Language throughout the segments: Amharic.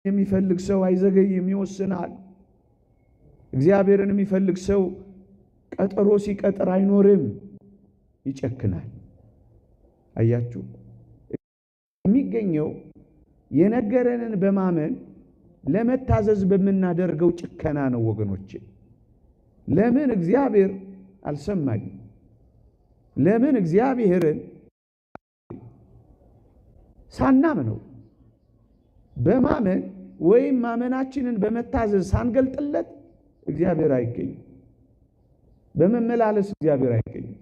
የሚፈልግ ሰው አይዘገይም፣ ይወስናል። እግዚአብሔርን የሚፈልግ ሰው ቀጠሮ ሲቀጥር አይኖርም፣ ይጨክናል። አያችሁ፣ የሚገኘው የነገረንን በማመን ለመታዘዝ በምናደርገው ጭከና ነው ወገኖቼ። ለምን እግዚአብሔር አልሰማኝም? ለምን እግዚአብሔርን ሳናምነው በማመን ወይም ማመናችንን በመታዘዝ ሳንገልጥለት እግዚአብሔር አይገኝም። በመመላለስ እግዚአብሔር አይገኝም።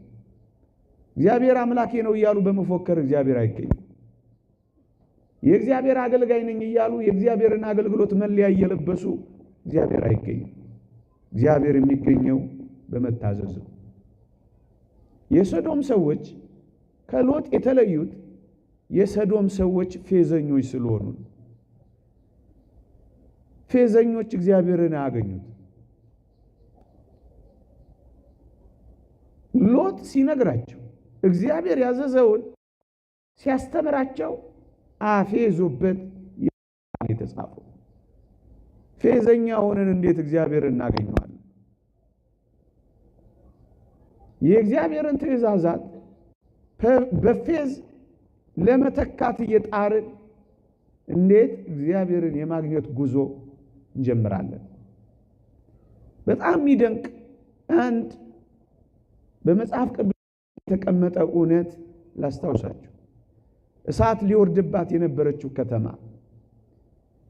እግዚአብሔር አምላኬ ነው እያሉ በመፎከር እግዚአብሔር አይገኝም። የእግዚአብሔር አገልጋይ ነኝ እያሉ የእግዚአብሔርን አገልግሎት መለያ እየለበሱ እግዚአብሔር አይገኝም። እግዚአብሔር የሚገኘው በመታዘዝ ነው። የሰዶም ሰዎች ከሎጥ የተለዩት የሰዶም ሰዎች ፌዘኞች ስለሆኑ ነው። ፌዘኞች እግዚአብሔርን አያገኙት። ሎጥ ሲነግራቸው እግዚአብሔር ያዘዘውን ሲያስተምራቸው አፌዙበት የተጻፈው። ፌዘኛ ሆነን እንዴት እግዚአብሔር እናገኘዋለን? የእግዚአብሔርን ትእዛዛት በፌዝ ለመተካት እየጣርን እንዴት እግዚአብሔርን የማግኘት ጉዞ እንጀምራለን? በጣም የሚደንቅ አንድ በመጽሐፍ ቅዱስ የተቀመጠ እውነት ላስታውሳችሁ። እሳት ሊወርድባት የነበረችው ከተማ፣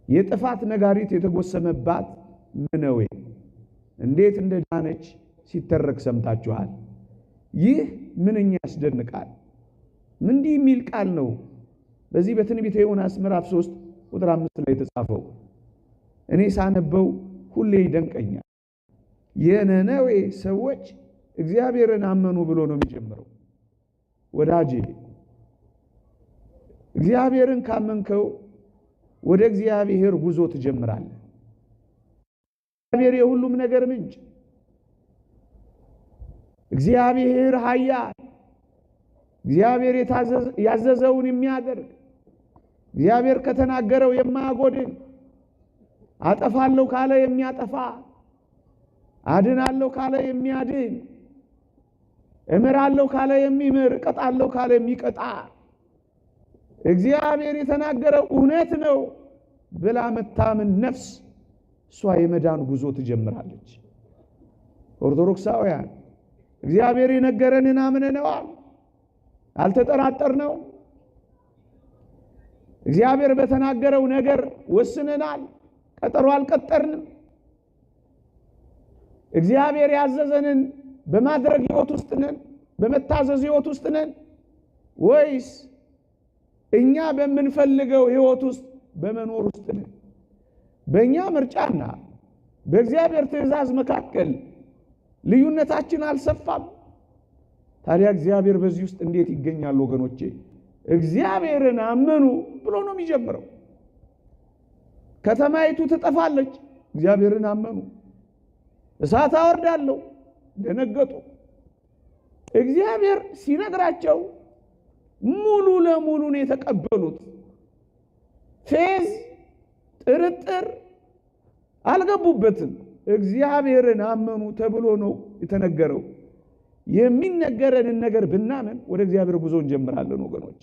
የጥፋት ነጋሪት የተጎሰመባት ነነዌ እንዴት እንደዳነች ሲተረክ ሰምታችኋል። ይህ ምንኛ ያስደንቃል! እንዲህ የሚል ቃል ነው በዚህ በትንቢተ ዮናስ ምዕራፍ 3 ቁጥር 5 ላይ የተጻፈው። እኔ ሳነበው ሁሌ ይደንቀኛል። የነነዌ ሰዎች እግዚአብሔርን አመኑ ብሎ ነው የሚጀምረው። ወዳጄ፣ እግዚአብሔርን ካመንከው ወደ እግዚአብሔር ጉዞ ትጀምራለህ። እግዚአብሔር የሁሉም ነገር ምንጭ፣ እግዚአብሔር ኃያል፣ እግዚአብሔር ያዘዘውን የሚያደርግ፣ እግዚአብሔር ከተናገረው የማያጎድል፣ አጠፋለሁ ካለ የሚያጠፋ፣ አድናለሁ ካለ የሚያድን፣ እምራለሁ ካለ የሚምር፣ እቀጣለሁ ካለ የሚቀጣ፣ እግዚአብሔር የተናገረው እውነት ነው ብላ መታምን ነፍስ እሷ የመዳን ጉዞ ትጀምራለች። ኦርቶዶክሳውያን፣ እግዚአብሔር የነገረንን አምነነዋል፣ አልተጠራጠርነው። እግዚአብሔር በተናገረው ነገር ወስነናል፣ ቀጠሮ አልቀጠርንም። እግዚአብሔር ያዘዘንን በማድረግ ሕይወት ውስጥ ነን፣ በመታዘዝ ሕይወት ውስጥ ነን ወይስ እኛ በምንፈልገው ሕይወት ውስጥ በመኖር ውስጥ ነን? በእኛ ምርጫና በእግዚአብሔር ትእዛዝ መካከል ልዩነታችን አልሰፋም? ታዲያ እግዚአብሔር በዚህ ውስጥ እንዴት ይገኛል ወገኖቼ? እግዚአብሔርን አመኑ ብሎ ነው የሚጀምረው። ከተማይቱ ትጠፋለች፣ እግዚአብሔርን አመኑ። እሳት አወርዳለሁ፣ ደነገጡ። እግዚአብሔር ሲነግራቸው ሙሉ ለሙሉ ነው የተቀበሉት። ፌዝ፣ ጥርጥር አልገቡበትም። እግዚአብሔርን አመኑ ተብሎ ነው የተነገረው። የሚነገረንን ነገር ብናምን ወደ እግዚአብሔር ጉዞ እንጀምራለን ወገኖች።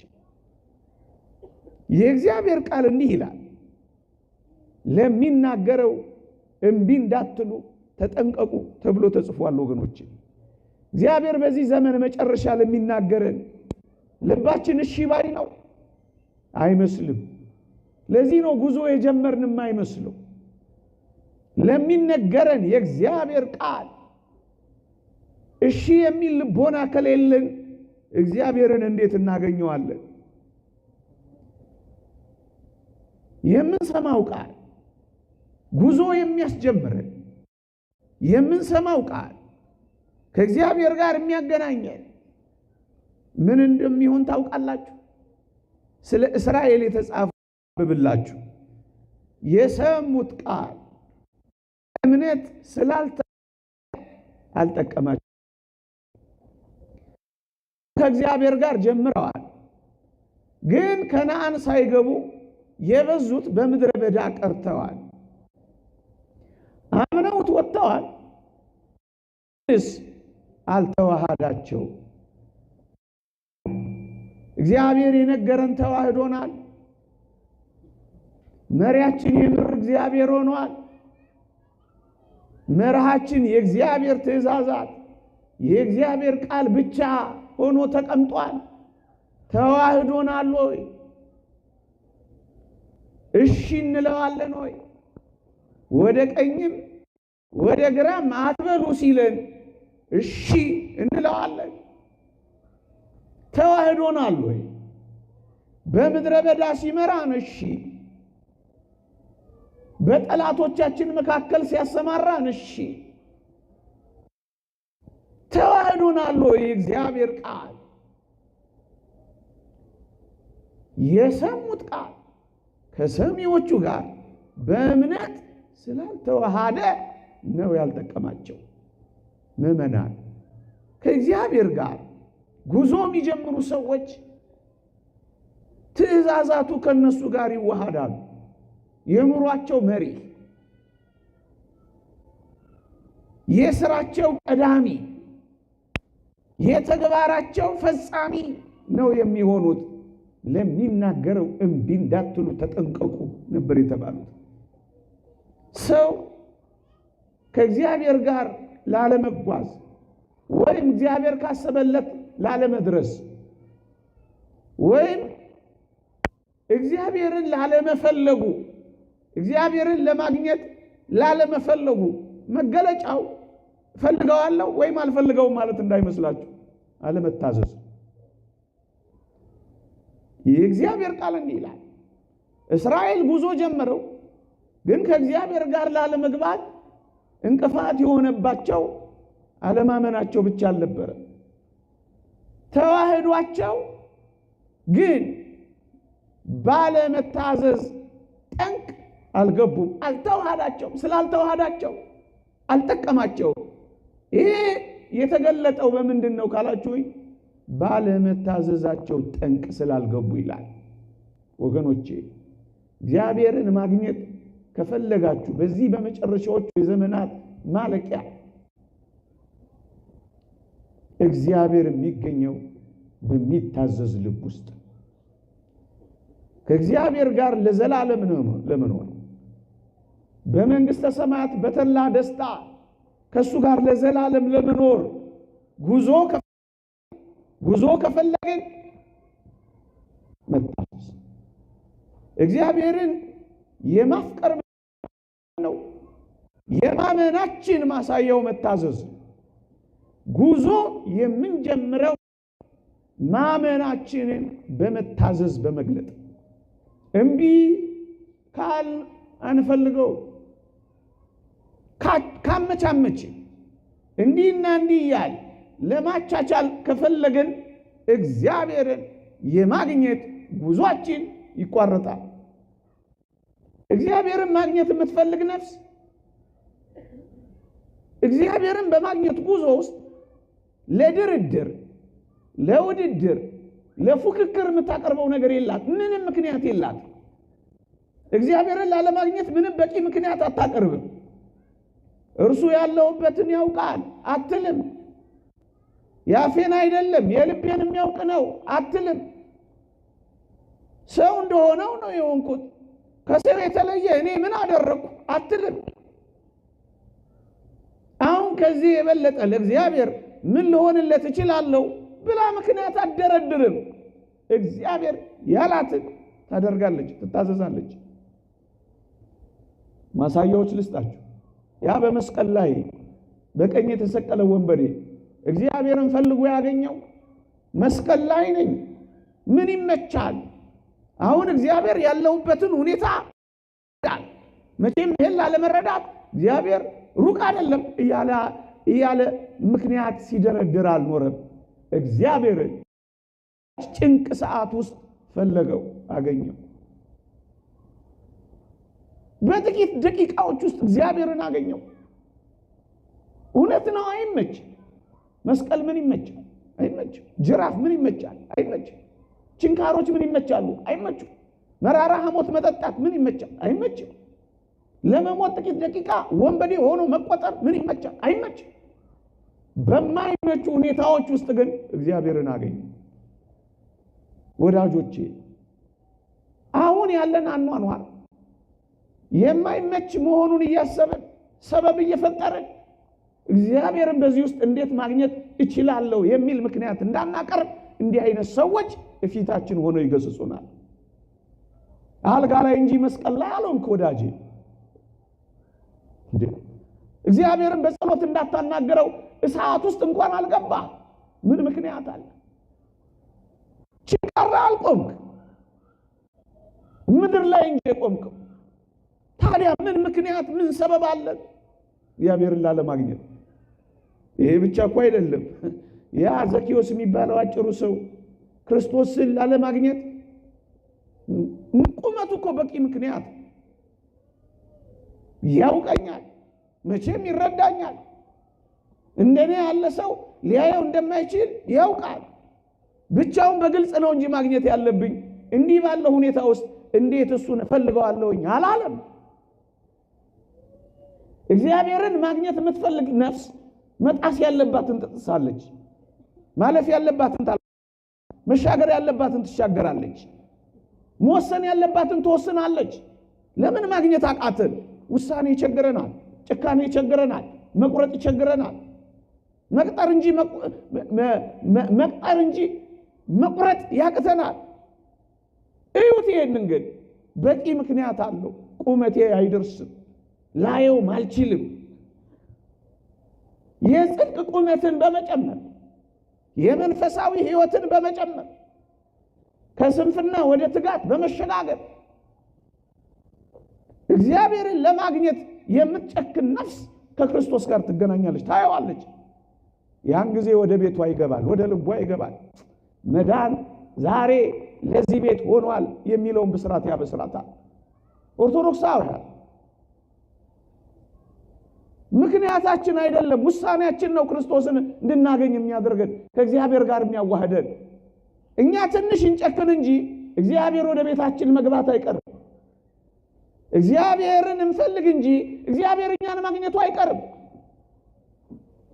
የእግዚአብሔር ቃል እንዲህ ይላል፣ ለሚናገረው እምቢ እንዳትሉ ተጠንቀቁ ተብሎ ተጽፏል ወገኖች። እግዚአብሔር በዚህ ዘመን መጨረሻ ለሚናገረን ልባችን እሺ ባይ ነው አይመስልም። ለዚህ ነው ጉዞ የጀመርን የማይመስለው። ለሚነገረን የእግዚአብሔር ቃል እሺ የሚል ልቦና ከሌለን እግዚአብሔርን እንዴት እናገኘዋለን? የምንሰማው ቃል ጉዞ የሚያስጀምረን፣ የምንሰማው ቃል ከእግዚአብሔር ጋር የሚያገናኘን ምን እንደሚሆን ታውቃላችሁ? ስለ እስራኤል የተጻፈ ብላችሁ የሰሙት ቃል እምነት ስላልተ አልጠቀማቸው። ከእግዚአብሔር ጋር ጀምረዋል፣ ግን ከነአን ሳይገቡ የበዙት በምድረ በዳ ቀርተዋል። አምነውት ወጥተዋል፣ ስ አልተዋሃዳቸው። እግዚአብሔር የነገረን ተዋህዶናል። መሪያችን የምር እግዚአብሔር ሆኗል። መርሃችን የእግዚአብሔር ትእዛዛት የእግዚአብሔር ቃል ብቻ ሆኖ ተቀምጧል። ተዋህዶናል ወይ? እሺ እንለዋለን ወይ? ወደ ቀኝም ወደ ግራም አትበሉ ሲለን እሺ እንለዋለን። ተዋህዶናል ወይ? በምድረ በዳ ሲመራን እሺ፣ በጠላቶቻችን መካከል ሲያሰማራን እሺ። ተዋህዶናል ወይ? የእግዚአብሔር ቃል የሰሙት ቃል ከሰሚዎቹ ጋር በእምነት ስላልተዋሃደ ነው ያልጠቀማቸው። ምዕመናን ከእግዚአብሔር ጋር ጉዞ የሚጀምሩ ሰዎች ትእዛዛቱ ከነሱ ጋር ይዋሃዳሉ። የኑሯቸው መሪ፣ የስራቸው ቀዳሚ፣ የተግባራቸው ፈጻሚ ነው የሚሆኑት። ለሚናገረው እምቢ እንዳትሉ ተጠንቀቁ ነበር የተባሉት። ሰው ከእግዚአብሔር ጋር ላለመጓዝ ወይም እግዚአብሔር ካሰበለት ላለመድረስ ወይም እግዚአብሔርን ላለመፈለጉ እግዚአብሔርን ለማግኘት ላለመፈለጉ መገለጫው እፈልገዋለሁ ወይም አልፈልገውም ማለት እንዳይመስላችሁ፣ አለመታዘዝ። የእግዚአብሔር ቃል እንዲህ ይላል፣ እስራኤል ጉዞ ጀመረው፣ ግን ከእግዚአብሔር ጋር ላለመግባት እንቅፋት የሆነባቸው አለማመናቸው ብቻ አልነበረም። ተዋህዷቸው ግን ባለመታዘዝ ጠንቅ አልገቡም። አልተዋሃዳቸውም። ስላልተዋሃዳቸው አልጠቀማቸውም። ይሄ የተገለጠው በምንድን ነው ካላችሁኝ፣ ባለመታዘዛቸው ጠንቅ ስላልገቡ ይላል። ወገኖቼ እግዚአብሔርን ማግኘት ከፈለጋችሁ በዚህ በመጨረሻዎቹ የዘመናት ማለቂያ እግዚአብሔር የሚገኘው በሚታዘዝ ልብ ውስጥ ከእግዚአብሔር ጋር ለዘላለም ለመኖር በመንግሥተ ሰማያት በተላ ደስታ ከእሱ ጋር ለዘላለም ለመኖር ጉዞ ከፈለግን መታዘዝ እግዚአብሔርን የማፍቀር ነው። የማመናችን ማሳያው መታዘዝ። ጉዞ የምንጀምረው ማመናችንን በመታዘዝ በመግለጥ እምቢ ካል አንፈልገው ካመቻመችን እንዲህና እንዲህ እያል ለማቻቻል ከፈለግን እግዚአብሔርን የማግኘት ጉዟችን ይቋረጣል። እግዚአብሔርን ማግኘት የምትፈልግ ነፍስ እግዚአብሔርን በማግኘት ጉዞ ውስጥ ለድርድር፣ ለውድድር፣ ለፉክክር የምታቀርበው ነገር የላት። ምንም ምክንያት የላት። እግዚአብሔርን ላለማግኘት ምንም በቂ ምክንያት አታቀርብም። እርሱ ያለውበትን ያውቃል አትልም። ያፌን አይደለም የልቤን የሚያውቅ ነው አትልም። ሰው እንደሆነው ነው የሆንኩት፣ ከሰው የተለየ እኔ ምን አደረግኩ አትልም። አሁን ከዚህ የበለጠ ለእግዚአብሔር ምን ልሆንለት እችላለሁ ብላ ምክንያት አትደረድርም። እግዚአብሔር ያላትን ታደርጋለች፣ ትታዘዛለች። ማሳያዎች ልስጣችሁ። ያ በመስቀል ላይ በቀኝ የተሰቀለ ወንበዴ እግዚአብሔርን ፈልጎ ያገኘው መስቀል ላይ ነኝ፣ ምን ይመቻል? አሁን እግዚአብሔር ያለሁበትን ሁኔታ መቼም ይሄን ላለመረዳት እግዚአብሔር ሩቅ አይደለም እያለ ምክንያት ሲደረድር አልኖረም። እግዚአብሔርን ጭንቅ ሰዓት ውስጥ ፈለገው፣ አገኘው። በጥቂት ደቂቃዎች ውስጥ እግዚአብሔርን አገኘው። እውነት ነው፣ አይመች። መስቀል ምን ይመቻል? አይመችም። ጅራፍ ምን ይመቻል? አይመችም። ችንካሮች ምን ይመቻሉ? አይመቹም። መራራ ሐሞት መጠጣት ምን ይመቻል? አይመችም። ለመሞት ጥቂት ደቂቃ ወንበዴ ሆኖ መቆጠር ምን ይመቻል? አይመችም። በማይመቹ ሁኔታዎች ውስጥ ግን እግዚአብሔርን አገኘ። ወዳጆቼ አሁን ያለን አኗኗር የማይመች መሆኑን እያሰብን ሰበብ እየፈጠርን እግዚአብሔርን በዚህ ውስጥ እንዴት ማግኘት እችላለሁ የሚል ምክንያት እንዳናቀርብ እንዲህ አይነት ሰዎች እፊታችን ሆነው ይገስጹናል። አልጋ ላይ እንጂ መስቀል ላይ አልሆንክ ወዳጄ። እግዚአብሔርን በጸሎት እንዳታናገረው እሳት ውስጥ እንኳን አልገባ። ምን ምክንያት አለ? ችንካራ አልቆምክ፣ ምድር ላይ እንጂ የቆምከው። ታዲያ ምን ምክንያት ምን ሰበብ አለን እግዚአብሔርን ላለማግኘት? ይሄ ብቻ እኮ አይደለም። ያ ዘኪዮስ የሚባለው አጭሩ ሰው ክርስቶስን ላለማግኘት ቁመቱ እኮ በቂ ምክንያት። ያውቀኛል፣ መቼም ይረዳኛል፣ እንደኔ ያለ ሰው ሊያየው እንደማይችል ያውቃል። ብቻውን በግልጽ ነው እንጂ ማግኘት ያለብኝ እንዲህ ባለ ሁኔታ ውስጥ እንዴት እሱን እፈልገዋለሁኝ አላለም። እግዚአብሔርን ማግኘት የምትፈልግ ነፍስ መጣስ ያለባትን ትጥሳለች፣ ማለፍ ያለባትን መሻገር ያለባትን ትሻገራለች፣ መወሰን ያለባትን ትወስናለች። ለምን ማግኘት አቃተን? ውሳኔ ይቸግረናል፣ ጭካኔ ይቸግረናል፣ መቁረጥ ይቸግረናል። መቅጠር እንጂ መቁረጥ ያቅተናል። እዩት። ይሄንን ግን በቂ ምክንያት አለው። ቁመቴ አይደርስም፣ ላየውም አልችልም። የጽድቅ ቁመትን በመጨመር የመንፈሳዊ ሕይወትን በመጨመር ከስንፍና ወደ ትጋት በመሸጋገር እግዚአብሔርን ለማግኘት የምትጨክን ነፍስ ከክርስቶስ ጋር ትገናኛለች፣ ታየዋለች። ያን ጊዜ ወደ ቤቷ ይገባል፣ ወደ ልቧ ይገባል። መዳን ዛሬ ለዚህ ቤት ሆኗል የሚለውን ብስራት ያበስራታል። ኦርቶዶክሳውያን ምክንያታችን አይደለም፣ ውሳኔያችን ነው ክርስቶስን እንድናገኝ የሚያደርገን ከእግዚአብሔር ጋር የሚያዋህደን። እኛ ትንሽ እንጨክን እንጂ እግዚአብሔር ወደ ቤታችን መግባት አይቀርም። እግዚአብሔርን እንፈልግ እንጂ እግዚአብሔር እኛን ማግኘቱ አይቀርም።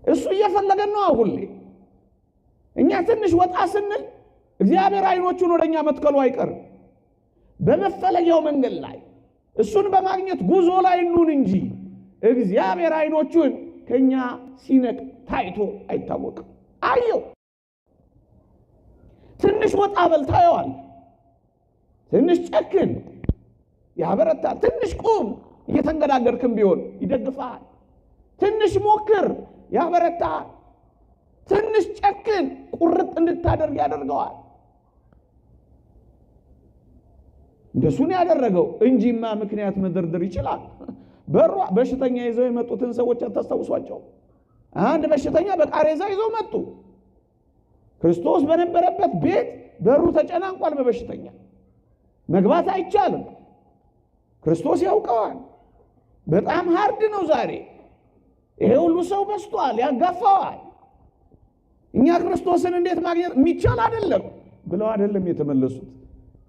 እሱ እየፈለገን ነው ሁሌ። እኛ ትንሽ ወጣ ስንል እግዚአብሔር አይኖቹን ወደኛ መትከሉ አይቀርም። በመፈለጊያው መንገድ ላይ እሱን በማግኘት ጉዞ ላይ እንሁን እንጂ እግዚአብሔር አይኖቹን ከኛ ሲነቅ ታይቶ አይታወቅም። አየው። ትንሽ ወጣ በል ታየዋል። ትንሽ ጨክን ያበረታል። ትንሽ ቁም እየተንገዳገርክም ቢሆን ይደግፋል። ትንሽ ሞክር ያበረታል። ትንሽ ጨክን ቁርጥ እንድታደርግ ያደርገዋል። እንደሱን ያደረገው እንጂማ ምክንያት መደርደር ይችላል። በሯ በሽተኛ ይዘው የመጡትን ሰዎች አታስታውሷቸው? አንድ በሽተኛ በቃሬዛ ይዘው መጡ። ክርስቶስ በነበረበት ቤት በሩ ተጨናንቋል። በበሽተኛ መግባት አይቻልም። ክርስቶስ ያውቀዋል። በጣም hard ነው ዛሬ። ይሄ ሁሉ ሰው በዝቷል፣ ያጋፋዋል። እኛ ክርስቶስን እንዴት ማግኘት የሚቻል አይደለም ብለው አይደለም የተመለሱት።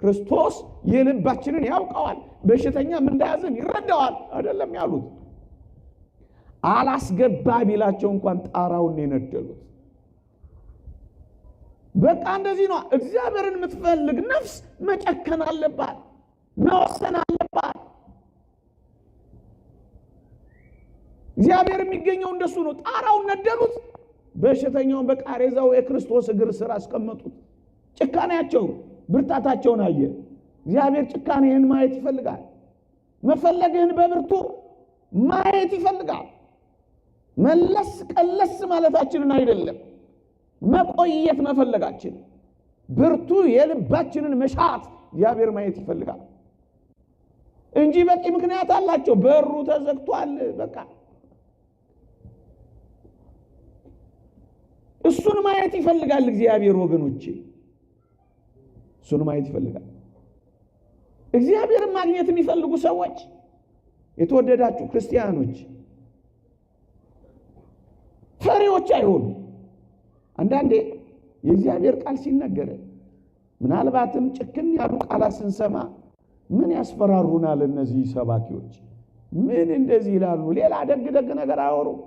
ክርስቶስ የልባችንን ያውቀዋል፣ በሽተኛም እንዳያዝን ይረዳዋል አይደለም ያሉት። አላስገባ ቢላቸው እንኳን ጣራውን የነደሉት። በቃ እንደዚህ ነው። እግዚአብሔርን የምትፈልግ ነፍስ መጨከን አለባት፣ መወሰን አለባት። እግዚአብሔር የሚገኘው እንደሱ ነው። ጣራውን ነደሉት፣ በሽተኛውን በቃሬዛው የክርስቶስ እግር ስር አስቀመጡት። ጭካኔያቸውን ብርታታቸውን አየ። እግዚአብሔር ጭካኔህን ማየት ይፈልጋል። መፈለግህን በብርቱ ማየት ይፈልጋል። መለስ ቀለስ ማለታችንን አይደለም፣ መቆየት መፈለጋችን፣ ብርቱ የልባችንን መሻት እግዚአብሔር ማየት ይፈልጋል እንጂ በቂ ምክንያት አላቸው። በሩ ተዘግቷል። በቃ እሱን ማየት ይፈልጋል እግዚአብሔር። ወገኖቼ እሱን ማየት ይፈልጋል። እግዚአብሔርን ማግኘት የሚፈልጉ ሰዎች፣ የተወደዳችሁ ክርስቲያኖች፣ ፈሪዎች አይሆኑ። አንዳንዴ የእግዚአብሔር ቃል ሲነገር ምናልባትም ጭክን ያሉ ቃላት ስንሰማ ምን ያስፈራሩናል እነዚህ ሰባኪዎች? ምን እንደዚህ ይላሉ? ሌላ ደግ ደግ ነገር አያወሩም።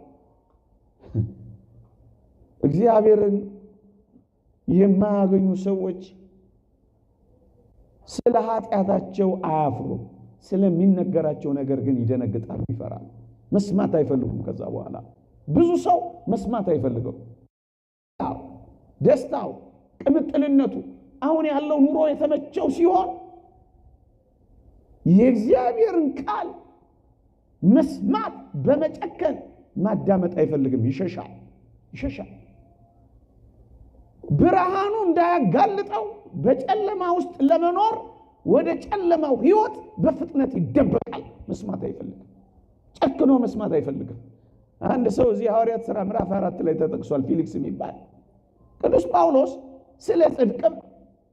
እግዚአብሔርን የማያገኙ ሰዎች ስለ ኃጢአታቸው አያፍሩም። ስለሚነገራቸው ነገር ግን ይደነግጣሉ፣ ይፈራሉ። መስማት አይፈልጉም። ከዛ በኋላ ብዙ ሰው መስማት አይፈልገው። ደስታው፣ ቅምጥልነቱ፣ አሁን ያለው ኑሮ የተመቸው ሲሆን የእግዚአብሔርን ቃል መስማት በመጨከን ማዳመጥ አይፈልግም። ይሸሻል ይሸሻል። ብርሃኑ እንዳያጋልጠው በጨለማ ውስጥ ለመኖር ወደ ጨለማው ሕይወት በፍጥነት ይደበቃል። መስማት አይፈልግም። ጨክኖ መስማት አይፈልግም። አንድ ሰው እዚህ ሐዋርያት ሥራ ምዕራፍ 4 ላይ ተጠቅሷል። ፊሊክስ የሚባል ቅዱስ ጳውሎስ ስለ ጽድቅም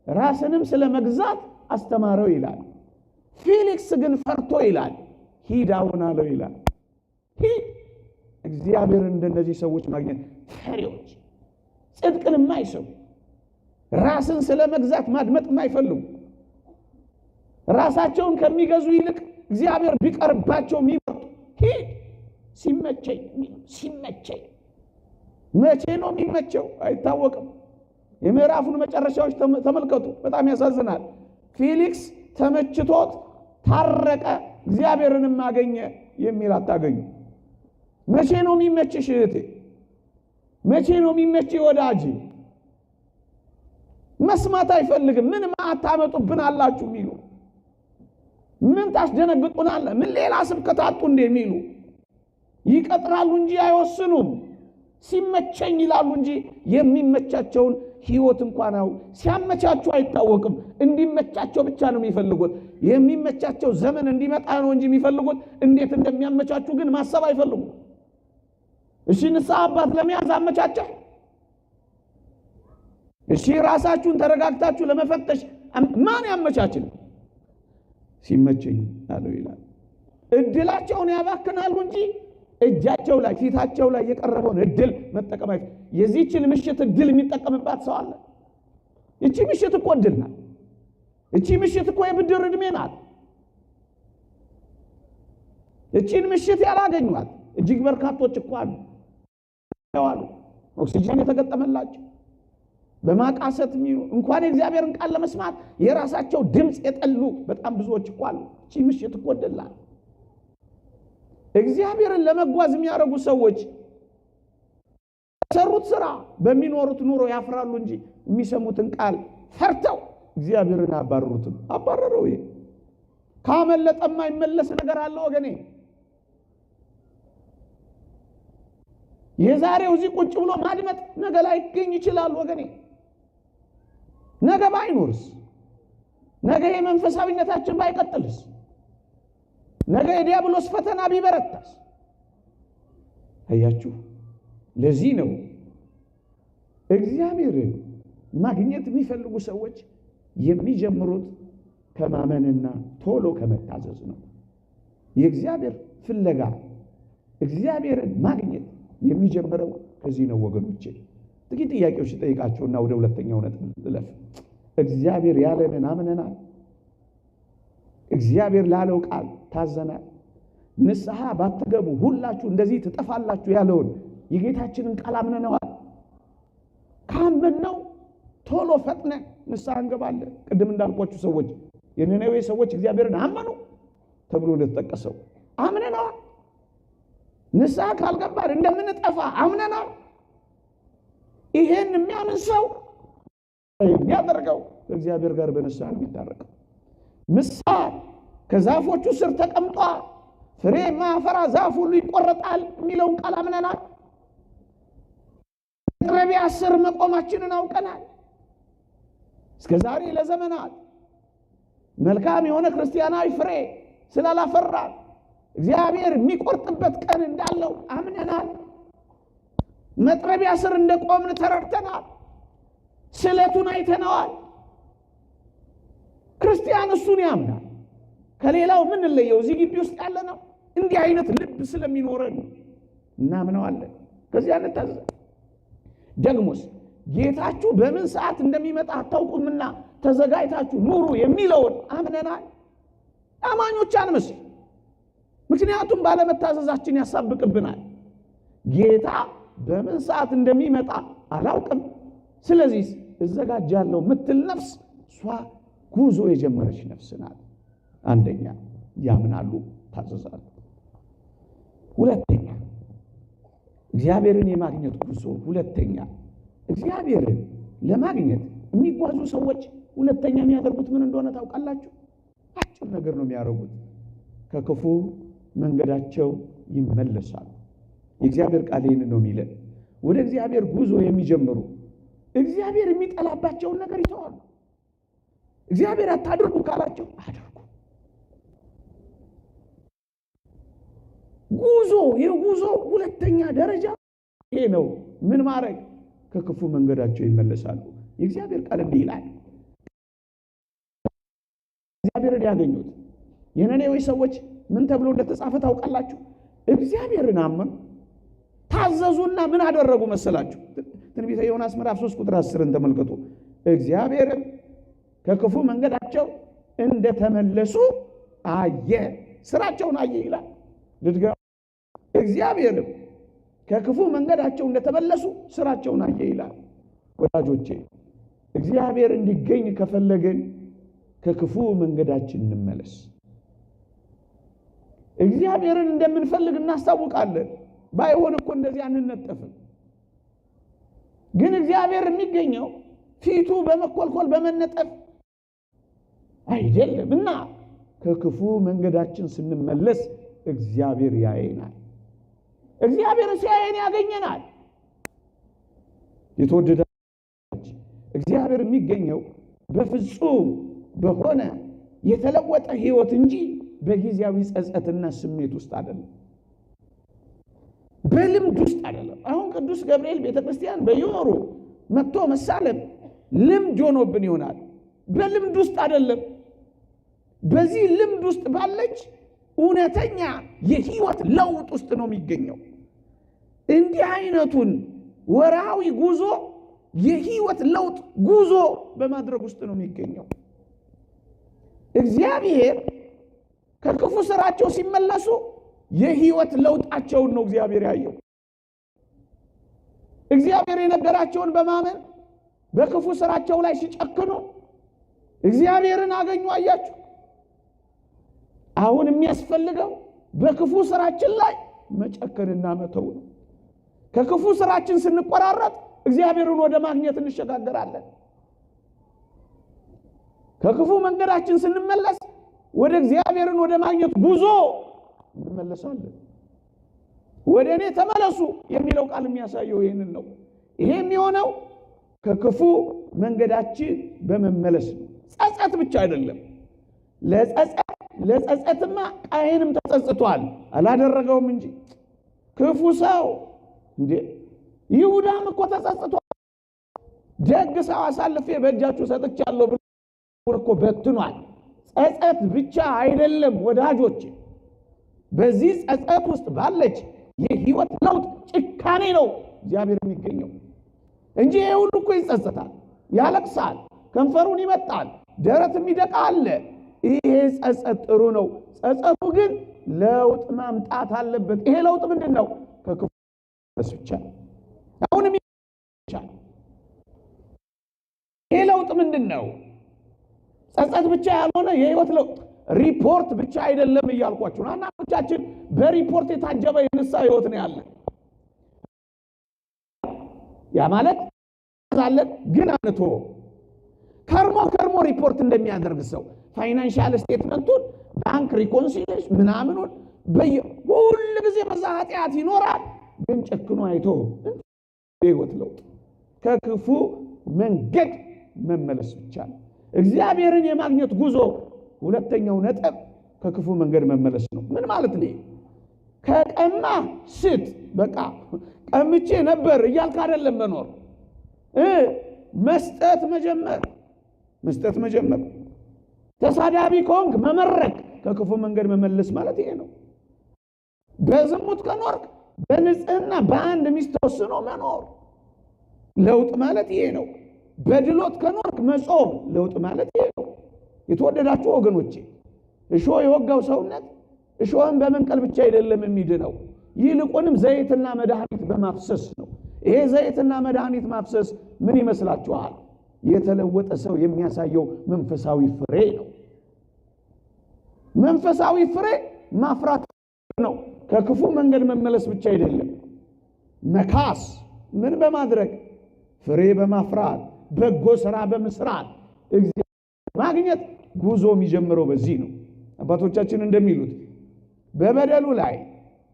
ራስንም ስለ መግዛት አስተማረው ይላል። ፊሊክስ ግን ፈርቶ ይላል ሂድ አሁን አለው ይላል። ሂድ። እግዚአብሔርን እንደነዚህ ሰዎች ማግኘት ፈሪዎች፣ ጽድቅን የማይሰሙ፣ ራስን ስለ መግዛት ማድመጥ የማይፈልጉ፣ ራሳቸውን ከሚገዙ ይልቅ እግዚአብሔር ቢቀርባቸው የሚመርጡ፣ ሂድ ሲመቸኝ ሲመቸኝ። መቼ ነው የሚመቸው አይታወቅም። የምዕራፉን መጨረሻዎች ተመልከቱ። በጣም ያሳዝናል። ፊሊክስ ተመችቶት ታረቀ፣ እግዚአብሔርንም አገኘ የሚል አታገኙ። መቼ ነው የሚመችሽ እህቴ? መቼ ነው የሚመች ወዳጅ? መስማት አይፈልግም። ምን አታመጡብን አላችሁ የሚሉ፣ ምን ታስደነግጡናል? ምን ሌላ ስብከት አጡ እንደ የሚሉ ይቀጥራሉ እንጂ አይወስኑም። ሲመቸኝ ይላሉ እንጂ የሚመቻቸውን ህይወት እንኳን ሲያመቻቹ አይታወቅም። እንዲመቻቸው ብቻ ነው የሚፈልጉት። የሚመቻቸው ዘመን እንዲመጣ ነው እንጂ የሚፈልጉት እንዴት እንደሚያመቻቹ ግን ማሰብ አይፈልጉም። እሺ ንስሐ አባት ለመያዝ አመቻቸ። እሺ ራሳችሁን ተረጋግታችሁ ለመፈተሽ ማን ያመቻችል? ሲመቸኝ አለው ይላል። እድላቸውን ያባክናሉ እንጂ እጃቸው ላይ ፊታቸው ላይ የቀረበውን እድል መጠቀም አይፈልጉም። የዚህችን ምሽት እድል የሚጠቀምባት ሰው አለ? እቺ ምሽት እኮ እድል ናት። እቺ ምሽት እኮ የብድር እድሜ ናት። እቺን ምሽት ያላገኟት እጅግ በርካቶች እኮ አሉ። ኦክሲጅን የተገጠመላቸው በማቃሰት የሚሉ እንኳን የእግዚአብሔርን ቃል ለመስማት የራሳቸው ድምፅ የጠሉ በጣም ብዙዎች እኮ አሉ። እቺ ምሽት እኮ እድል ናት። እግዚአብሔርን ለመጓዝ የሚያደርጉ ሰዎች ሰሩት ስራ በሚኖሩት ኑሮ ያፍራሉ እንጂ የሚሰሙትን ቃል ፈርተው እግዚአብሔርን አያባርሩትም። አባረረው። ይሄ ካመለጠ የማይመለስ ነገር አለ ወገኔ። የዛሬው እዚህ ቁጭ ብሎ ማድመጥ ነገ ላይገኝ ይችላል ወገኔ። ነገ ባይኖርስ? ነገ የመንፈሳዊነታችን ባይቀጥልስ? ነገ የዲያብሎስ ፈተና ቢበረታስ? አያችሁ፣ ለዚህ ነው እግዚአብሔርን ማግኘት የሚፈልጉ ሰዎች የሚጀምሩት ከማመንና ቶሎ ከመታዘዝ ነው። የእግዚአብሔር ፍለጋ እግዚአብሔርን ማግኘት የሚጀምረው ከዚህ ነው ወገኖቼ። ጥቂት ጥያቄዎች ጠይቃቸውና ወደ ሁለተኛው ነጥብ ልለፍ። እግዚአብሔር ያለንን አምነናል? እግዚአብሔር ላለው ቃል ታዘናል? ንስሐ ባትገቡ ሁላችሁ እንደዚህ ትጠፋላችሁ ያለውን የጌታችንን ቃል አምነነዋል? ካመንነው ቶሎ ፈጥነን ንስሐ እንገባለን። ቅድም እንዳልኳችሁ ሰዎች የነነዌ ሰዎች እግዚአብሔርን አመኑ ተብሎ እንደተጠቀሰው አምነነዋል። ንስሐ ካልገባን እንደምንጠፋ አምነናል። ይሄን የሚያምን ሰው የሚያደርገው ከእግዚአብሔር ጋር በንስሐ ነው የሚታረቀው። ምሳር ከዛፎቹ ስር ተቀምጧል፣ ፍሬ የማያፈራ ዛፍ ሁሉ ይቆረጣል የሚለውን ቃል አምነናል። መጥረቢያ ስር መቆማችንን አውቀናል። እስከ ዛሬ ለዘመናት መልካም የሆነ ክርስቲያናዊ ፍሬ ስላላፈራን እግዚአብሔር የሚቆርጥበት ቀን እንዳለው አምነናል። መጥረቢያ ስር እንደቆምን ተረድተናል። ስለቱን አይተነዋል። ክርስቲያን እሱን ያምናል። ከሌላው ምን ለየው? እዚህ ግቢ ውስጥ ያለ ነው። እንዲህ አይነት ልብ ስለሚኖረን እናምነዋለን። ከዚያ እንታዘዝ። ደግሞስ ጌታችሁ በምን ሰዓት እንደሚመጣ አታውቁምና ተዘጋጅታችሁ ኑሩ የሚለውን አምነናል። አማኞች አንመስል። ምክንያቱም ባለመታዘዛችን ያሳብቅብናል። ጌታ በምን ሰዓት እንደሚመጣ አላውቅም፣ ስለዚህ እዘጋጃለሁ ምትል ነፍስ እሷ ጉዞ የጀመረች ነፍስ ናት። አንደኛ ያምናሉ፣ ታዘዛሉ። ሁለተኛ እግዚአብሔርን የማግኘት ጉዞ። ሁለተኛ እግዚአብሔርን ለማግኘት የሚጓዙ ሰዎች ሁለተኛ የሚያደርጉት ምን እንደሆነ ታውቃላችሁ? አጭር ነገር ነው የሚያደርጉት። ከክፉ መንገዳቸው ይመለሳሉ። የእግዚአብሔር ቃል ይህን ነው የሚለን። ወደ እግዚአብሔር ጉዞ የሚጀምሩ እግዚአብሔር የሚጠላባቸውን ነገር ይተዋሉ። እግዚአብሔር አታድርጉ ካላቸው አድርጉ። ጉዞ የጉዞ ሁለተኛ ደረጃ ይሄ ነው። ምን ማድረግ? ከክፉ መንገዳቸው ይመለሳሉ። የእግዚአብሔር ቃል እንዲህ ይላል። እግዚአብሔርን ያገኙት የነነዌ ሰዎች ምን ተብሎ እንደተጻፈ ታውቃላችሁ? እግዚአብሔርን አመኑ፣ ታዘዙና ምን አደረጉ መሰላችሁ? ትንቢተ ዮናስ ምዕራፍ 3 ቁጥር 10ን ተመልከቱ። እግዚአብሔርም ከክፉ መንገዳቸው እንደተመለሱ አየ፣ ስራቸውን አየ ይላል። ልድገም። እግዚአብሔርም ከክፉ መንገዳቸው እንደተመለሱ ስራቸውን አየ ይላል። ወዳጆቼ እግዚአብሔር እንዲገኝ ከፈለግን ከክፉ መንገዳችን እንመለስ። እግዚአብሔርን እንደምንፈልግ እናስታውቃለን። ባይሆን እኮ እንደዚህ አንነጠፍም። ግን እግዚአብሔር የሚገኘው ፊቱ በመኮልኮል በመነጠፍ አይደለም። እና ከክፉ መንገዳችን ስንመለስ እግዚአብሔር ያየናል። እግዚአብሔር ሲያየን ያገኘናል። የተወደዳችሁ እግዚአብሔር የሚገኘው በፍጹም በሆነ የተለወጠ ሕይወት እንጂ በጊዜያዊ ጸጸትና ስሜት ውስጥ አይደለም፣ በልምድ ውስጥ አይደለም። አሁን ቅዱስ ገብርኤል ቤተክርስቲያን በየወሩ መጥቶ መሳለም ልምድ ሆኖብን ይሆናል። በልምድ ውስጥ አይደለም። በዚህ ልምድ ውስጥ ባለች እውነተኛ የሕይወት ለውጥ ውስጥ ነው የሚገኘው። እንዲህ አይነቱን ወርሃዊ ጉዞ የሕይወት ለውጥ ጉዞ በማድረግ ውስጥ ነው የሚገኘው። እግዚአብሔር ከክፉ ስራቸው ሲመለሱ የሕይወት ለውጣቸውን ነው እግዚአብሔር ያየው። እግዚአብሔር የነገራቸውን በማመን በክፉ ስራቸው ላይ ሲጨክኑ እግዚአብሔርን አገኙ። አያችሁ፣ አሁን የሚያስፈልገው በክፉ ስራችን ላይ መጨከንና መተው ነው። ከክፉ ስራችን ስንቆራረጥ እግዚአብሔርን ወደ ማግኘት እንሸጋገራለን። ከክፉ መንገዳችን ስንመለስ ወደ እግዚአብሔርን ወደ ማግኘት ጉዞ እንመለሳለን። ወደ እኔ ተመለሱ የሚለው ቃል የሚያሳየው ይህንን ነው። ይሄ የሚሆነው ከክፉ መንገዳችን በመመለስ ነው። ጸጸት ብቻ አይደለም። ለጸጸትማ ቃየንም ተጸጽቷል፣ አላደረገውም እንጂ ክፉ ሰው እንዴ! ይሁዳም እኮ ተጸጽቷል። ደግ ሰው አሳልፌ በእጃችሁ ሰጥቻለሁ ብሎ እኮ በትኗል። ጸጸት ብቻ አይደለም ወዳጆች፣ በዚህ ጸጸት ውስጥ ባለች የሕይወት ለውጥ ጭካኔ ነው እግዚአብሔር የሚገኘው እንጂ ይሄ ሁሉ እኮ ይጸጸታል፣ ያለቅሳል፣ ከንፈሩን ይመጣል፣ ደረት የሚደቃ አለ። ይሄ ጸጸት ጥሩ ነው። ጸጸቱ ግን ለውጥ ማምጣት አለበት። ይሄ ለውጥ ምንድን ነው? ከክፉ ብቻ አሁንም ብቻ። ይሄ ለውጥ ምንድን ነው? ጸጸት ብቻ ያልሆነ የሕይወት ለውጥ ሪፖርት ብቻ አይደለም እያልኳችሁ ነው። አንዳንዶቻችን በሪፖርት የታጀበ የንስሐ ሕይወት ነው ያለ። ያ ማለት አለን ግን አንቶ ከርሞ ከርሞ ሪፖርት እንደሚያደርግ ሰው financial statement ኡን bank reconciliation ምናምኑን ሁል ጊዜ በዛ ኃጢአት ይኖራል። ግን ጨክኖ አይቶ የሕይወት ለውጥ ከክፉ መንገድ መመለስ ብቻ ነው። እግዚአብሔርን የማግኘት ጉዞ ሁለተኛው ነጥብ ከክፉ መንገድ መመለስ ነው። ምን ማለት ነው? ከቀማ ስጥ። በቃ ቀምቼ ነበር እያልክ አይደለም መኖር፣ መስጠት መጀመር፣ መስጠት መጀመር። ተሳዳቢ ከሆንክ መመረቅ፣ ከክፉ መንገድ መመለስ ማለት ይሄ ነው። በዝሙት ከኖርክ በንጽህና በአንድ ሚስት ተወስኖ መኖር ለውጥ ማለት ይሄ ነው። በድሎት ከኖርክ መጾም ለውጥ ማለት ይሄ ነው። የተወደዳችሁ ወገኖቼ እሾህ የወጋው ሰውነት እሾህን በመንቀል ብቻ አይደለም የሚድነው፣ ይልቁንም ዘይትና መድኃኒት በማፍሰስ ነው። ይሄ ዘይትና መድኃኒት ማፍሰስ ምን ይመስላችኋል? የተለወጠ ሰው የሚያሳየው መንፈሳዊ ፍሬ ነው። መንፈሳዊ ፍሬ ማፍራት ነው። ከክፉ መንገድ መመለስ ብቻ አይደለም፣ መካስ ምን በማድረግ? ፍሬ በማፍራት፣ በጎ ስራ በመስራት እግዚአብሔር ማግኘት ጉዞ የሚጀምረው በዚህ ነው። አባቶቻችን እንደሚሉት በበደሉ ላይ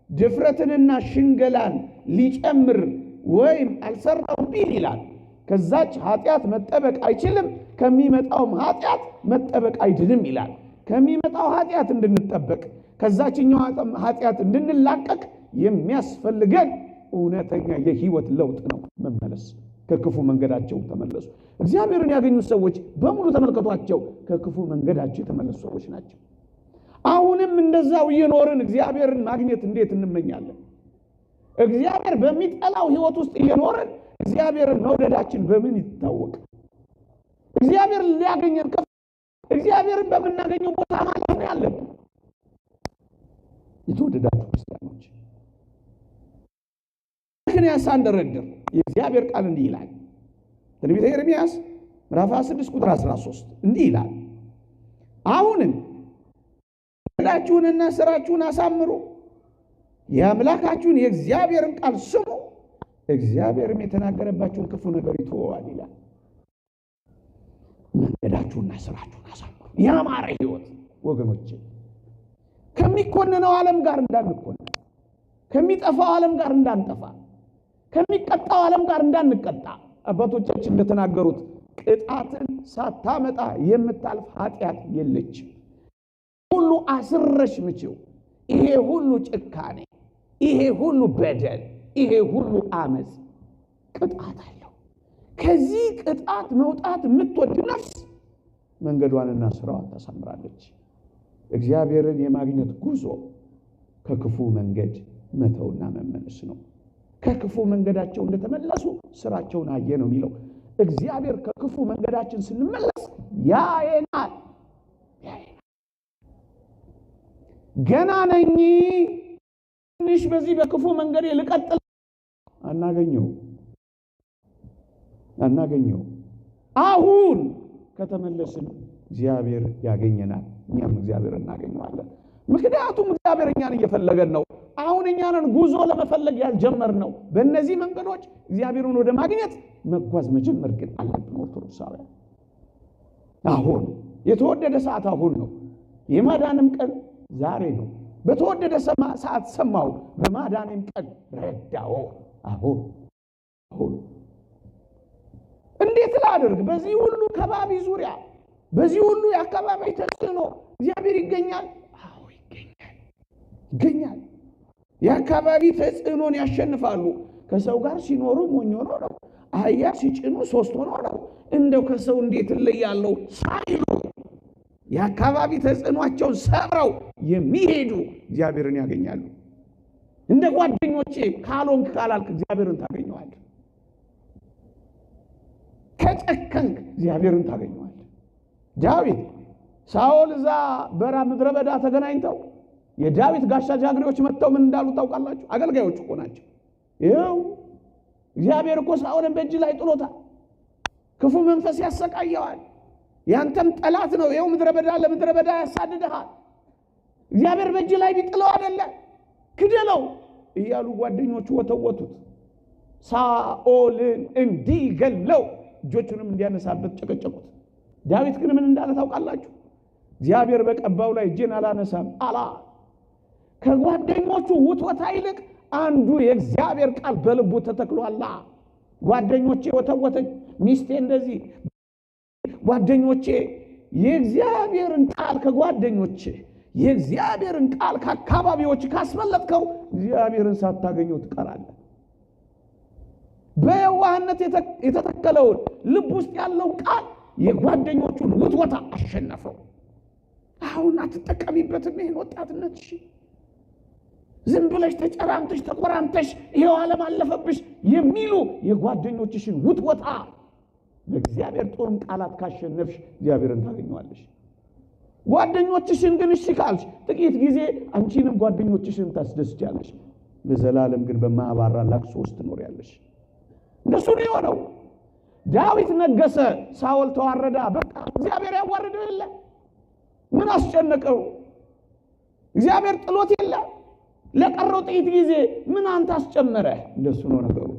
ድፍረትንና ሽንገላን ሊጨምር ወይም አልሰራውም ቢል ይላል፣ ከዛች ኃጢአት መጠበቅ አይችልም፣ ከሚመጣውም ኃጢአት መጠበቅ አይድንም ይላል። ከሚመጣው ኃጢአት እንድንጠበቅ፣ ከዛችኛው ኃጢአት እንድንላቀቅ የሚያስፈልገን እውነተኛ የህይወት ለውጥ ነው፣ መመለስ። ከክፉ መንገዳቸው ተመለሱ። እግዚአብሔርን ያገኙ ሰዎች በሙሉ ተመልከቷቸው፣ ከክፉ መንገዳቸው የተመለሱ ሰዎች ናቸው። አሁንም እንደዛው እየኖርን እግዚአብሔርን ማግኘት እንዴት እንመኛለን? እግዚአብሔር በሚጠላው ህይወት ውስጥ እየኖርን እግዚአብሔርን መውደዳችን በምን ይታወቅ? እግዚአብሔር ሊያገኘን እግዚአብሔርን በምናገኘው ቦታ ማለት ነው ያለብን። የተወደዳችሁ ክርስቲያኖች፣ ምክንያት ሳንደረድር የእግዚአብሔር ቃል እንዲህ ይላል። ትንቢተ ኤርምያስ ምዕራፍ 26 ቁጥር 13 እንዲህ ይላል፣ አሁንም መንገዳችሁንና ስራችሁን አሳምሩ፣ የአምላካችሁን የእግዚአብሔርን ቃል ስሙ፣ እግዚአብሔርም የተናገረባችሁን ክፉ ነገር ይተወዋል ይላል። መንገዳችሁና ስራችሁን አሳምሩ። ያማረ ህይወት ወገኖቼ፣ ከሚኮነነው ዓለም ጋር እንዳንኮነን፣ ከሚጠፋው ዓለም ጋር እንዳንጠፋ፣ ከሚቀጣው ዓለም ጋር እንዳንቀጣ፣ አባቶቻችን እንደተናገሩት ቅጣትን ሳታመጣ የምታልፍ ኃጢአት የለችም። ሁሉ አስረሽ ምችው። ይሄ ሁሉ ጭካኔ፣ ይሄ ሁሉ በደል፣ ይሄ ሁሉ አመፅ ቅጣት አለው። ከዚህ ቅጣት መውጣት የምትወድ ነፍስ መንገዷንና ስራዋን ታሳምራለች። እግዚአብሔርን የማግኘት ጉዞ ከክፉ መንገድ መተውና መመለስ ነው። ከክፉ መንገዳቸው እንደተመለሱ ስራቸውን አየ ነው የሚለው። እግዚአብሔር ከክፉ መንገዳችን ስንመለስ ያየናል። ገና ነኝ፣ ትንሽ በዚህ በክፉ መንገዴ ልቀጥል፣ አናገኘው አናገኘው። አሁን ከተመለስን እግዚአብሔር ያገኘናል፣ እኛም እግዚአብሔር እናገኘዋለን። ምክንያቱም እግዚአብሔር እኛን እየፈለገን ነው። አሁን እኛንን ጉዞ ለመፈለግ ያልጀመርነው። በእነዚህ መንገዶች እግዚአብሔርን ወደ ማግኘት መጓዝ መጀመር ግን አለብን። ኦርቶዶክሳውያን አሁን የተወደደ ሰዓት አሁን ነው። የማዳንም ቀን ዛሬ ነው። በተወደደ ሰዓት ሰማው፣ በማዳንም ቀን ረዳው። አሁን አሁን እንዴት ላድርግ? በዚህ ሁሉ ከባቢ ዙሪያ፣ በዚህ ሁሉ የአካባቢ ተጽዕኖ እግዚአብሔር ይገኛል? አዎ ይገኛል፣ ይገኛል። የአካባቢ ተጽዕኖን ያሸንፋሉ። ከሰው ጋር ሲኖሩ ሞኝ ሆኖ ነው። አህያ ሲጭኑ ሶስት ሆኖ ነው። እንደው ከሰው እንዴት እለያለሁ ሳይሉ የአካባቢ ተጽዕኗቸውን ሰብረው የሚሄዱ እግዚአብሔርን ያገኛሉ። እንደ ጓደኞቼ ካልሆንክ ካላልክ እግዚአብሔርን ታገኘዋለህ። ከጨከንክ እግዚአብሔርን ታገኘዋለህ። ዳዊት ሳኦል እዛ በራ ምድረ በዳ ተገናኝተው የዳዊት ጋሻ ጃግሬዎች መጥተው ምን እንዳሉ ታውቃላችሁ? አገልጋዮች እኮ ናቸው። ይኸው እግዚአብሔር እኮ ሳኦልን በእጅ ላይ ጥሎታል። ክፉ መንፈስ ያሰቃየዋል። ያንተም ጠላት ነው። ይኸው ምድረ በዳ ለምድረ በዳ ያሳድድሃል። እግዚአብሔር በእጅ ላይ ቢጥለው አይደለ ክደለው እያሉ ጓደኞቹ ወተወቱት። ሳኦልን እንዲገለው እጆቹንም እንዲያነሳበት ጨቀጨቁት። ዳዊት ግን ምን እንዳለ ታውቃላችሁ? እግዚአብሔር በቀባው ላይ እጄን አላነሳም አላ። ከጓደኞቹ ውትወታ ይልቅ አንዱ የእግዚአብሔር ቃል በልቡ ተተክሏላ። ጓደኞቼ ወተወተኝ፣ ሚስቴ እንደዚህ፣ ጓደኞቼ የእግዚአብሔርን ቃል ከጓደኞቼ የእግዚአብሔርን ቃል ከአካባቢዎች ካስበለጥከው እግዚአብሔርን ሳታገኘው ትቀራለህ። በየዋህነት የተተከለውን ልብ ውስጥ ያለውን ቃል የጓደኞቹን ውትወታ አሸነፈው። አሁን አትጠቀሚበትም ይሄን ወጣትነት። እሺ ዝም ብለሽ ተጨራምተሽ ተቆራምተሽ ይሄው ዓለም አለፈብሽ የሚሉ የጓደኞችሽን ውትወታ በእግዚአብሔር ጦርም ቃላት ካሸነፍሽ እግዚአብሔርን ታገኘዋለሽ። ጓደኞችሽን ግን እሺ ካልሽ ጥቂት ጊዜ አንቺንም ጓደኞችሽን ታስደስቻለሽ። ለዘላለም ግን በማያባራ ለቅሶ ውስጥ ትኖሪያለሽ። እንደሱ ነው የሆነው። ዳዊት ነገሰ፣ ሳኦል ተዋረዳ። በቃ እግዚአብሔር ያዋርደው የለ ምን አስጨነቀው? እግዚአብሔር ጥሎት የለ ለቀረው ጥቂት ጊዜ ምን አንተ አስጨመረህ? እንደሱ ነው ነገሩ።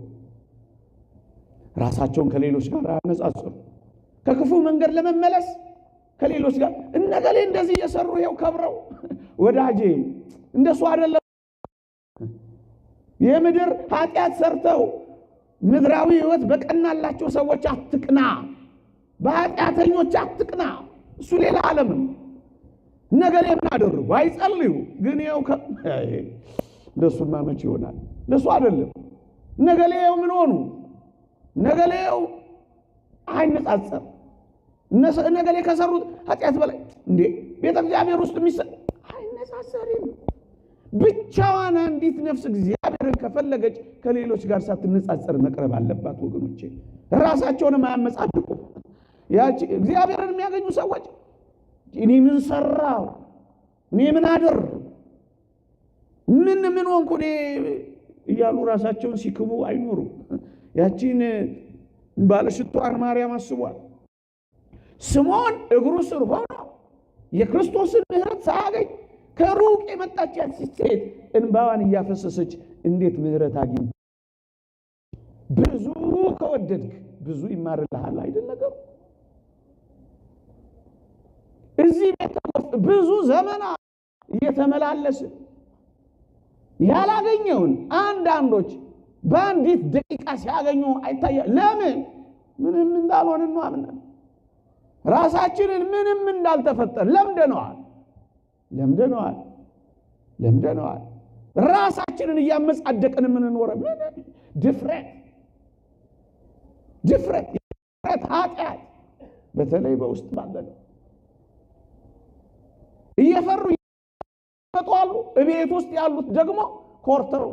ራሳቸውን ከሌሎች ጋር አነጻጽሩ። ከክፉ መንገድ ለመመለስ ከሌሎች ጋር እነገሌ እንደዚህ እየሰሩ ይኸው ከብረው፣ ወዳጄ እንደሱ አይደለም። የምድር ኃጢአት ሰርተው ምድራዊ ሕይወት በቀናላቸው ሰዎች አትቅና፣ በኃጢአተኞች አትቅና። እሱ ሌላ ዓለም ነው። እነገሌ ምን አደረጉ? አይጸልዩ ግን ይኸው እንደሱማ መች ይሆናል? እንደሱ አይደለም። እነገሌ ይኸው ምን ሆኑ? እነገሌ ይኸው አይነጻጸር። እነገሌ ከሰሩት ኃጢአት በላይ እንዴ ቤተ እግዚአብሔር ውስጥ አይነጻጸርም። ብቻዋን አንዲት ነፍስ እግዚአብሔርን ከፈለገች ከሌሎች ጋር ሳትነጻጸር መቅረብ አለባት። ወገኖቼ ራሳቸውንም አያመጻድቁ። ያቺ እግዚአብሔርን የሚያገኙ ሰዎች እኔ ምን ሰራው፣ እኔ ምን አደር፣ ምን ምን ሆንኩ እኔ እያሉ ራሳቸውን ሲክቡ አይኖሩም። ያቺን ባለሽቷን ማርያም አስቧል። ስምዖን እግሩ ስር ሆኖ የክርስቶስን ምሕረት ሳያገኝ ከሩቅ የመጣች ያቺ ሴት እንባዋን እያፈሰሰች እንዴት ምሕረት አግኝ? ብዙ ከወደድክ ብዙ ይማርልሃል አይደል ነገሩ? እዚህ ቤት ብዙ ዘመናት እየተመላለስን ያላገኘውን አንዳንዶች በአንዲት ደቂቃ ሲያገኙ አይታያ። ለምን? ምንም እንዳልሆን ነው። ራሳችንን ምንም እንዳልተፈጠር ለምደነዋል ለምደነዋል ለምደነዋል። ራሳችንን እያመጻደቅን የምንኖረ ምን ድፍረት ድፍረት ኃጢአት፣ በተለይ በውስጥ ባለነው እየፈሩ ይመጣሉ። እቤት ውስጥ ያሉት ደግሞ ኮርተው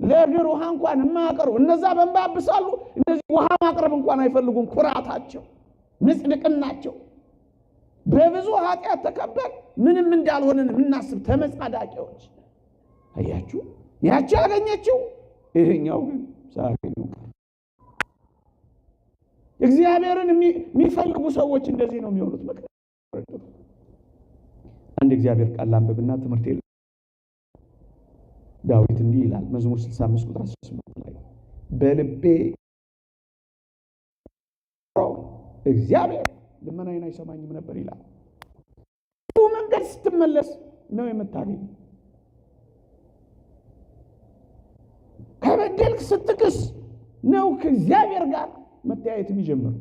ለእግር ውሃ እንኳን የማያቀርቡ እነዛ በእንባ ያብሳሉ። እነዚህ ውሃ ማቅረብ እንኳን አይፈልጉም። ኩራታቸው፣ ምጽድቅናቸው በብዙ ኃጢአት ተከበን ምንም እንዳልሆንን የምናስብ ተመጻዳቂዎች። አያችሁ፣ ያቺ ያገኘችው፣ ይሄኛው ግን ሳያገኘው ቀረ። እግዚአብሔርን የሚፈልጉ ሰዎች እንደዚህ ነው የሚሆኑት። አንድ እግዚአብሔር ቃል ላንብብና ትምህርት የለም። ዳዊት እንዲህ ይላል መዝሙር 65 ቁጥር 18 ላይ በልቤ እግዚአብሔር ልመናዬን አይሰማኝም ነበር ይላል። መንገድ ስትመለስ ነው የምታገኝ። ከበደልክ ስትክስ ነው ከእግዚአብሔር ጋር መተያየት የሚጀምር።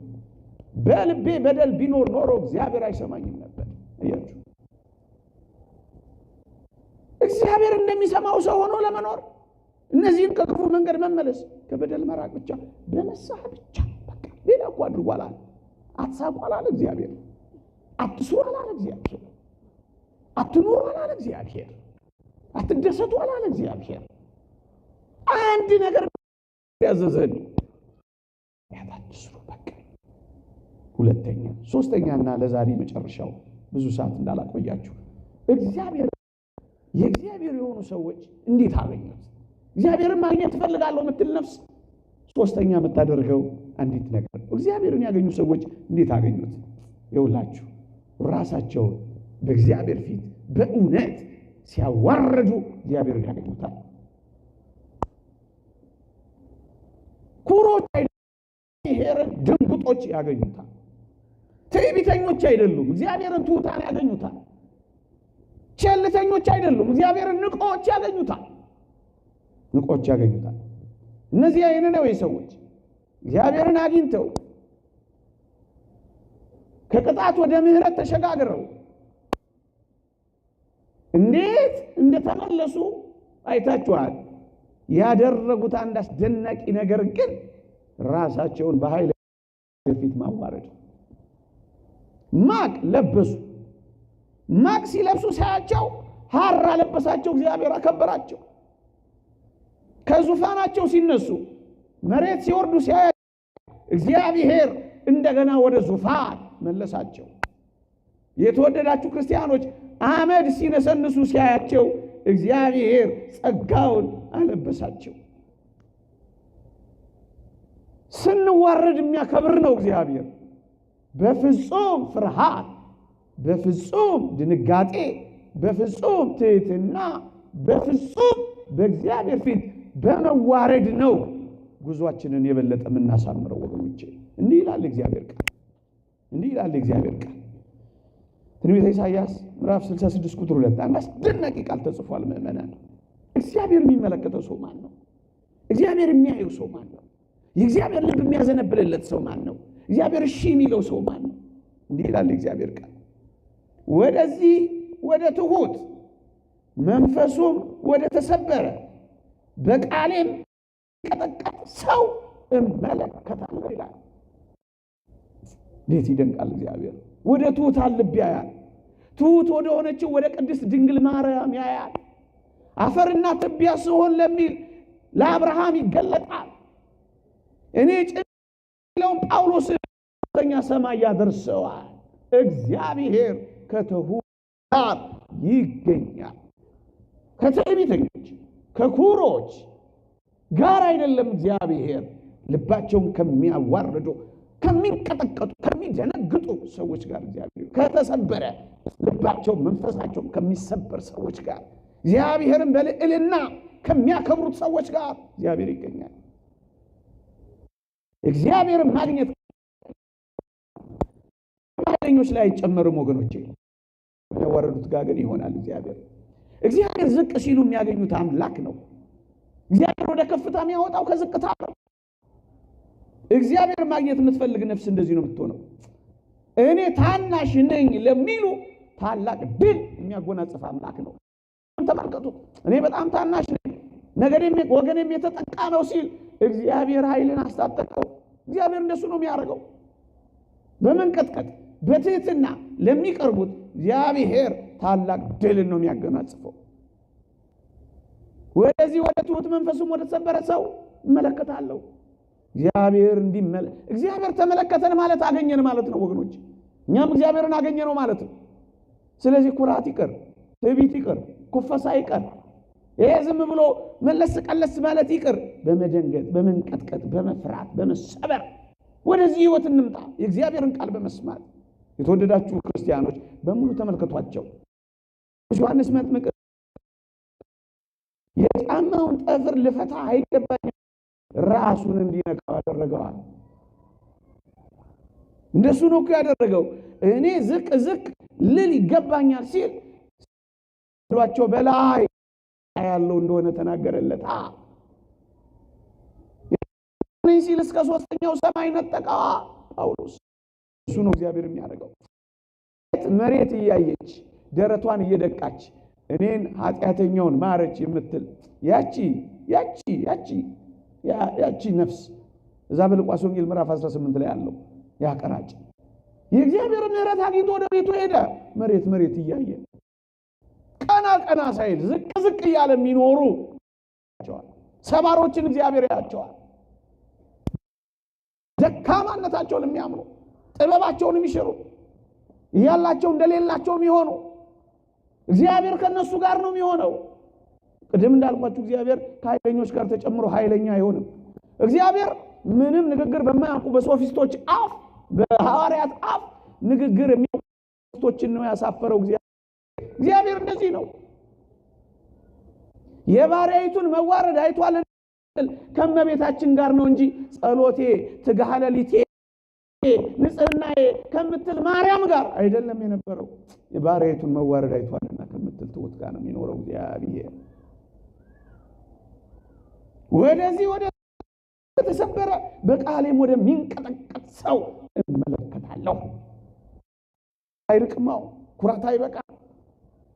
በልቤ በደል ቢኖር ኖሮ እግዚአብሔር አይሰማኝም ነበር። አያችሁ፣ እግዚአብሔር እንደሚሰማው ሰው ሆኖ ለመኖር እነዚህን ከክፉ መንገድ መመለስ፣ ከበደል መራቅ ብቻ በንስሐ ብቻ በቃ ሌላ እኮ አድርጎ አላለ። አትሳቁ አላለ እግዚአብሔር። አትስሩ አላለ እግዚአብሔር። አትኑሩ አላለ እግዚአብሔር። አትደሰቱ አላለ እግዚአብሔር። አንድ ነገር ያዘዘን አትስሩ በቃ። ሁለተኛ ሶስተኛና ለዛሬ መጨረሻው ብዙ ሰዓት እንዳላቆያችሁ እግዚአብሔር የእግዚአብሔር የሆኑ ሰዎች እንዴት አገኙት? እግዚአብሔርን ማግኘት እፈልጋለሁ የምትል ነፍስ ሶስተኛ የምታደርገው አንዲት ነገር እግዚአብሔርን ያገኙ ሰዎች እንዴት አገኙት? ይኸውላችሁ ራሳቸውን በእግዚአብሔር ፊት በእውነት ሲያዋርዱ እግዚአብሔርን ያገኙታል። ኩሮች አይደሉም፣ ድንጉጦች ያገኙታል። ትዕቢተኞች አይደሉም፣ እግዚአብሔርን ትሑታን ያገኙታል። ቸልተኞች አይደሉም፣ እግዚአብሔርን ንቆች ያገኙታል። ንቆች ያገኙታል። እነዚህ የነነዌ ሰዎች እግዚአብሔርን አግኝተው ከቅጣት ወደ ምሕረት ተሸጋግረው እንዴት እንደተመለሱ አይታችኋል። ያደረጉት አንድ አስደናቂ ነገር ግን ራሳቸውን በኃይል ፊት ማዋረድ። ማቅ ለበሱ። ማቅ ሲለብሱ ሳያቸው ሐር አለበሳቸው፣ እግዚአብሔር አከበራቸው። ከዙፋናቸው ሲነሱ መሬት ሲወርዱ ሲያያቸው እግዚአብሔር እንደገና ወደ ዙፋን መለሳቸው። የተወደዳችሁ ክርስቲያኖች አመድ ሲነሰንሱ ሲያያቸው እግዚአብሔር ጸጋውን አለበሳቸው። ስንዋረድ የሚያከብር ነው እግዚአብሔር። በፍጹም ፍርሃት፣ በፍጹም ድንጋጤ፣ በፍጹም ትሕትና፣ በፍጹም በእግዚአብሔር ፊት በመዋረድ ነው ጉዟችንን የበለጠ የምናሳምረው ወገኖቼ። እንዲህ ይላል እግዚአብሔር ቃል። እንዲህ ይላል እግዚአብሔር ቃል። ትንቢተ ኢሳይያስ ምዕራፍ 66 ቁጥር 2 አንድ አስደናቂ ቃል ተጽፏል። ምዕመናን፣ እግዚአብሔር የሚመለከተው ሰው ማን ነው? እግዚአብሔር የሚያየው ሰው ማን ነው? የእግዚአብሔር ልብ የሚያዘነብልለት ሰው ማን ነው? እግዚአብሔር እሺ የሚለው ሰው ማን ነው? እንዲህ ይላል እግዚአብሔር ቃል፣ ወደዚህ ወደ ትሑት መንፈሱም ወደ ተሰበረ በቃሌም ቀጠቀጥ ሰው እመለከታለሁ ይላል። እንዴት ይደንቃል! እግዚአብሔር ወደ ትሑታን ልብ ያያል። ትሑት ወደ ሆነችው ወደ ቅድስት ድንግል ማርያም ያያል። አፈርና ትቢያ ስሆን ለሚል ለአብርሃም ይገለጣል። እኔ ጭለውን ጳውሎስ ኛ ሰማይ ያደርሰዋል። እግዚአብሔር ከትሑት ጋር ይገኛል። ከትዕቢተኞች ከኩሮች ጋር አይደለም። እግዚአብሔር ልባቸውን ከሚያዋርዱ፣ ከሚንቀጠቀጡ፣ ከሚደነግጡ ሰዎች ጋር፣ እግዚአብሔር ከተሰበረ ልባቸው መንፈሳቸውን ከሚሰበር ሰዎች ጋር፣ እግዚአብሔርን በልዕልና ከሚያከብሩት ሰዎች ጋር እግዚአብሔር ይገኛል። እግዚአብሔርን ማግኘት ኃይለኞች ላይ አይጨመርም ወገኖቼ። ያዋረዱት ጋር ግን ይሆናል። እግዚአብሔር ዝቅ ሲሉ የሚያገኙት አምላክ ነው። እግዚአብሔር ወደ ከፍታ የሚያወጣው ከዝቅታ ነው። እግዚአብሔር ማግኘት የምትፈልግ ነፍስ እንደዚህ ነው የምትሆነው። እኔ ታናሽ ነኝ ለሚሉ ታላቅ ድል የሚያጎናጽፍ አምላክ ነው። ተመልከቱ፣ እኔ በጣም ታናሽ ነኝ፣ ነገሬም ወገኔም የተጠቃ ነው ሲል እግዚአብሔር ኃይልን አስታጠቀው። እግዚአብሔር እንደሱ ነው የሚያደርገው። በመንቀጥቀጥ በትህትና ለሚቀርቡት እግዚአብሔር ታላቅ ድልን ነው የሚያጎናጽፈው። ወደዚህ ወደ ትሑት መንፈሱም ወደ ተሰበረ ሰው እመለከታለሁ። እግዚአብሔር እግዚአብሔር ተመለከተን ማለት አገኘን ማለት ነው ወገኖች። እኛም እግዚአብሔርን አገኘነው ማለት ነው። ስለዚህ ኩራት ይቅር፣ ትዕቢት ይቅር፣ ኩፈሳ ይቅር፣ ይሄ ዝም ብሎ መለስ ቀለስ ማለት ይቅር። በመደንገጥ፣ በመንቀጥቀጥ፣ በመፍራት፣ በመሰበር ወደዚህ ሕይወት እንምጣ፣ የእግዚአብሔርን ቃል በመስማት። የተወደዳችሁ ክርስቲያኖች በሙሉ ተመልከቷቸው። ዮሐንስ መጥምቅ የጫማውን ጠፍር ልፈታ አይገባኝም፣ ራሱን እንዲነካው ያደረገዋል። እንደሱ ነው እኮ ያደረገው። እኔ ዝቅ ዝቅ ልል ይገባኛል ሲል ሏቸው በላይ ያለው እንደሆነ ተናገረለት። ሲል እስከ ሶስተኛው ሰማይ ነጠቀዋ ጳውሎስ። እሱ ነው እግዚአብሔር የሚያደርገው። መሬት እያየች ደረቷን እየደቃች እኔን ኃጢአተኛውን ማረች የምትል ያቺ ያቺ ያቺ ያቺ ነፍስ እዛ በሉቃስ ወንጌል ምዕራፍ 18 ላይ ያለው ያ ቀራጭ የእግዚአብሔር ምሕረት አግኝቶ ወደ ቤቱ ሄደ። መሬት መሬት እያየ ቀና ቀና ሳይል ዝቅ ዝቅ እያለ የሚኖሩ ሰባሮችን እግዚአብሔር ያያቸዋል። ደካማነታቸውን የሚያምኑ፣ ጥበባቸውን የሚሽሩ፣ ያላቸው እንደሌላቸው የሚሆኑ እግዚአብሔር ከነሱ ጋር ነው የሚሆነው። ቅድም እንዳልኳችሁ እግዚአብሔር ከኃይለኞች ጋር ተጨምሮ ኃይለኛ አይሆንም። እግዚአብሔር ምንም ንግግር በማያውቁ በሶፊስቶች አፍ፣ በሐዋርያት አፍ ንግግር የሚያውቁ ሶፊስቶችን ነው ያሳፈረው። እግዚአብሔር እንደዚህ ነው። የባሪያይቱን መዋረድ አይቷል ከመቤታችን ጋር ነው እንጂ ጸሎቴ፣ ትግሃ ሌሊቴ፣ ንጽህናዬ ከምትል ማርያም ጋር አይደለም የነበረው። የባሪያይቱን መዋረድ አይቷልና ከምትል ትሑት ጋር ነው የሚኖረው እግዚአብሔር። ወደዚህ ወደ ተሰበረ በቃሌም ወደሚንቀጠቀጥ ሰው እመለከታለሁ። አይርቅማው ኩራት አይበቃ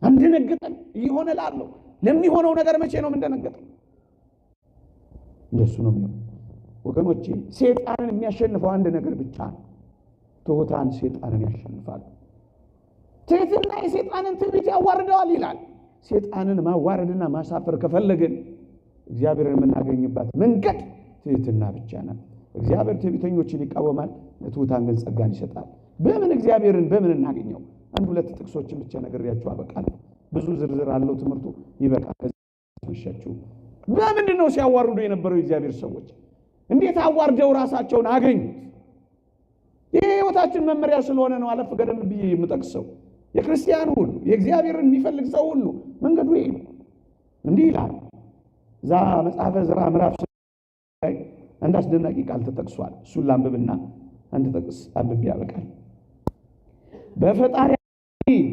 አንደነግጠን እየሆነ ላለው ለሚሆነው ነገር መቼ ነው የምንደነግጠው? እንደሱ ነው የሚሆነው ወገኖቼ። ሴጣንን የሚያሸንፈው አንድ ነገር ብቻ ነው። ትሑታን ሴጣንን ያሸንፋሉ። ትሕትና የሴጣንን ትዕቢት ያዋርደዋል ይላል። ሴጣንን ማዋረድና ማሳፈር ከፈለግን እግዚአብሔርን የምናገኝባት መንገድ ትሕትና ብቻ ናት። እግዚአብሔር ትዕቢተኞችን ይቃወማል፣ ለትሑታን ግን ጸጋን ይሰጣል። በምን እግዚአብሔርን በምን እናገኘው? አንድ ሁለት ጥቅሶችን ብቻ ነግሬያችሁ አበቃለሁ። ብዙ ዝርዝር አለው ትምህርቱ፣ ይበቃል። ከዚህ በምንድን ነው ሲያዋርዱ የነበረው የእግዚአብሔር ሰዎች? እንዴት አዋርደው ራሳቸውን አገኙት? ይህ የሕይወታችን መመሪያ ስለሆነ ነው አለፍ ገደም ብዬ የምጠቅሰው። የክርስቲያን ሁሉ የእግዚአብሔርን የሚፈልግ ሰው ሁሉ መንገዱ ይሄ ነው። እንዲህ ይላል እዛ መጽሐፈ ዕዝራ ምዕራፍ ላይ አንድ አስደናቂ ቃል ተጠቅሷል። እሱን ላንብብና አንድ ጥቅስ አንብቤ ያበቃል። በፈጣሪ ፊት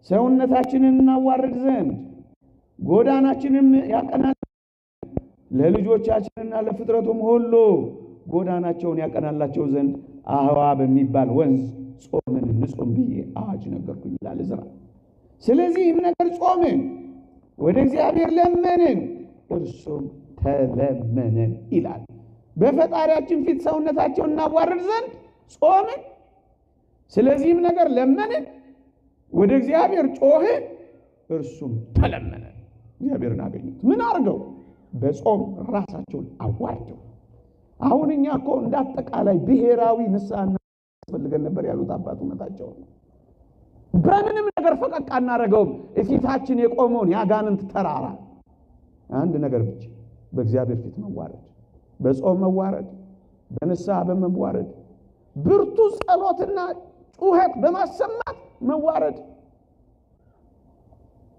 ሰውነታችንን እናዋርድ ዘንድ ጎዳናችንም ያቀናል ለልጆቻችንና ለፍጥረቱም ሁሉ ጎዳናቸውን ያቀናላቸው ዘንድ አህዋ በሚባል ወንዝ ጾምን ንጹም ብዬ አዋጅ ነገርኩኝ ይላል ዕዝራ። ስለዚህም ነገር ጾምን፣ ወደ እግዚአብሔር ለመንን፣ እርሱም ተለመነን ይላል። በፈጣሪያችን ፊት ሰውነታቸውን እናዋርድ ዘንድ ጾምን፣ ስለዚህም ነገር ለመንን፣ ወደ እግዚአብሔር ጮህን፣ እርሱም ተለመነን። እግዚአብሔርን አገኙት። ምን አድርገው? በጾም ራሳቸውን አዋርደው። አሁን እኛ እኮ እንዳጠቃላይ ብሔራዊ ንስሐ ያስፈልገን ነበር ያሉት አባት እውነታቸው ነው። በምንም ነገር ፈቀቅ አናደርገውም። እፊታችን የቆመውን የአጋንንት ተራራ አንድ ነገር ብቻ በእግዚአብሔር ፊት መዋረድ፣ በጾም መዋረድ፣ በንስሐ በመዋረድ፣ ብርቱ ጸሎትና ጩኸት በማሰማት መዋረድ።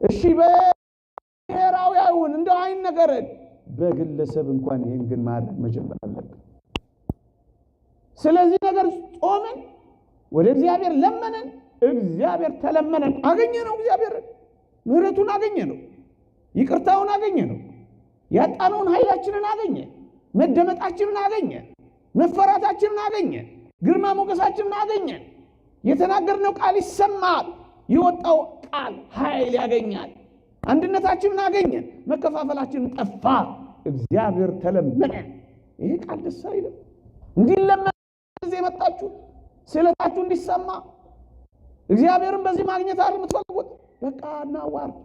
እሺ ብሔራዊ አይሁን እንደው አይን ነገረን በግለሰብ እንኳን ይህን ግን ማድረግ መጀመር አለብን። ስለዚህ ነገር ጾምን፣ ወደ እግዚአብሔር ለመንን፣ እግዚአብሔር ተለመነን። አገኘ ነው እግዚአብሔርን፣ ምሕረቱን አገኘ ነው፣ ይቅርታውን አገኘ ነው፣ ያጣነውን ኃይላችንን አገኘ፣ መደመጣችንን አገኘ፣ መፈራታችንን አገኘ፣ ግርማ ሞገሳችንን አገኘ። የተናገርነው ቃል ይሰማል፣ የወጣው ቃል ኃይል ያገኛል። አንድነታችንን አገኘን፣ መከፋፈላችንን ጠፋ። እግዚአብሔር ተለመነን። ይሄ ቃል ደስ አይልም? እንዲለመን ጊዜ መጣችሁ ስለታችሁ እንዲሰማ እግዚአብሔርን በዚህ ማግኘት አይደል የምትፈልጉት? በቃ እናዋርድ፣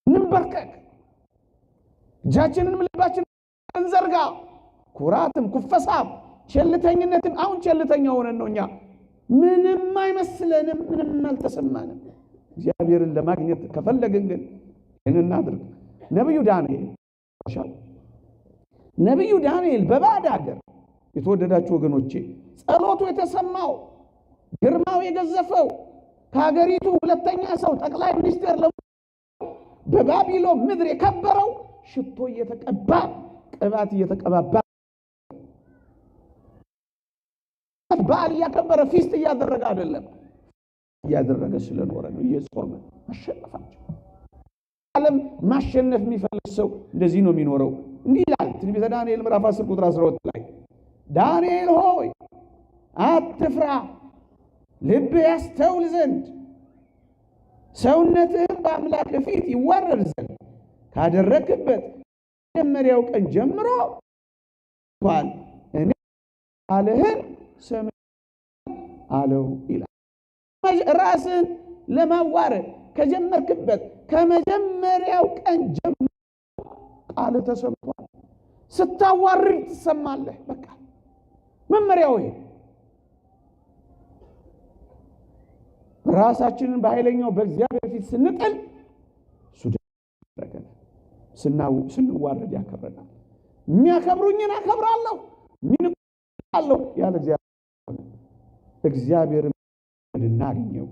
እንበርከክ፣ እጃችንንም ልባችንን እንዘርጋ። ኩራትም ኩፈሳም ቸልተኝነትም፣ አሁን ቸልተኛ ሆነን ነው እኛ ምንም አይመስለንም፣ ምንም አልተሰማንም። እግዚአብሔርን ለማግኘት ከፈለግን ግን ይህን እናድርግ። ነቢዩ ዳንኤል በባዕድ አገር የተወደዳችሁ ወገኖቼ ጸሎቱ የተሰማው ግርማው የገዘፈው ከሀገሪቱ ሁለተኛ ሰው ጠቅላይ ሚኒስቴር በባቢሎን ምድር የከበረው ሽቶ እየተቀባ ቅባት እየተቀባባ በዓል እያከበረ feast እያደረገ አይደለም፣ እያደረገ ስለኖረ ነው። እየጾመ አሸነፋቸው። ዓለም ማሸነፍ የሚፈልግ ሰው እንደዚህ ነው የሚኖረው። እንዲህ ይላል ትንቢተ ዳንኤል ምዕራፍ 10 ቁጥር 12 ላይ ዳንኤል ሆይ አትፍራ፣ ልብህ ያስተውል ዘንድ ሰውነትህም በአምላክ ፊት ይዋረድ ዘንድ ካደረግህበት መጀመሪያው ቀን ጀምሮ እንኳን እኔ ቃልህን ሰምቻለሁ አለው ይላል። ራስን ለማዋረድ ከጀመርክበት ከመጀመሪያው ቀን ጀምሮ ቃልህ ተሰምቷል። ስታዋርድ ትሰማለህ። በቃ መመሪያው ይሄ። ራሳችንን በኃይለኛው በእግዚአብሔር ፊት ስንጥል እሱ ስንዋረድ ያከብረናል። የሚያከብሩኝን አከብራለሁ፣ የሚንቁኝን ያለ እግዚአብሔር እናገኘው፣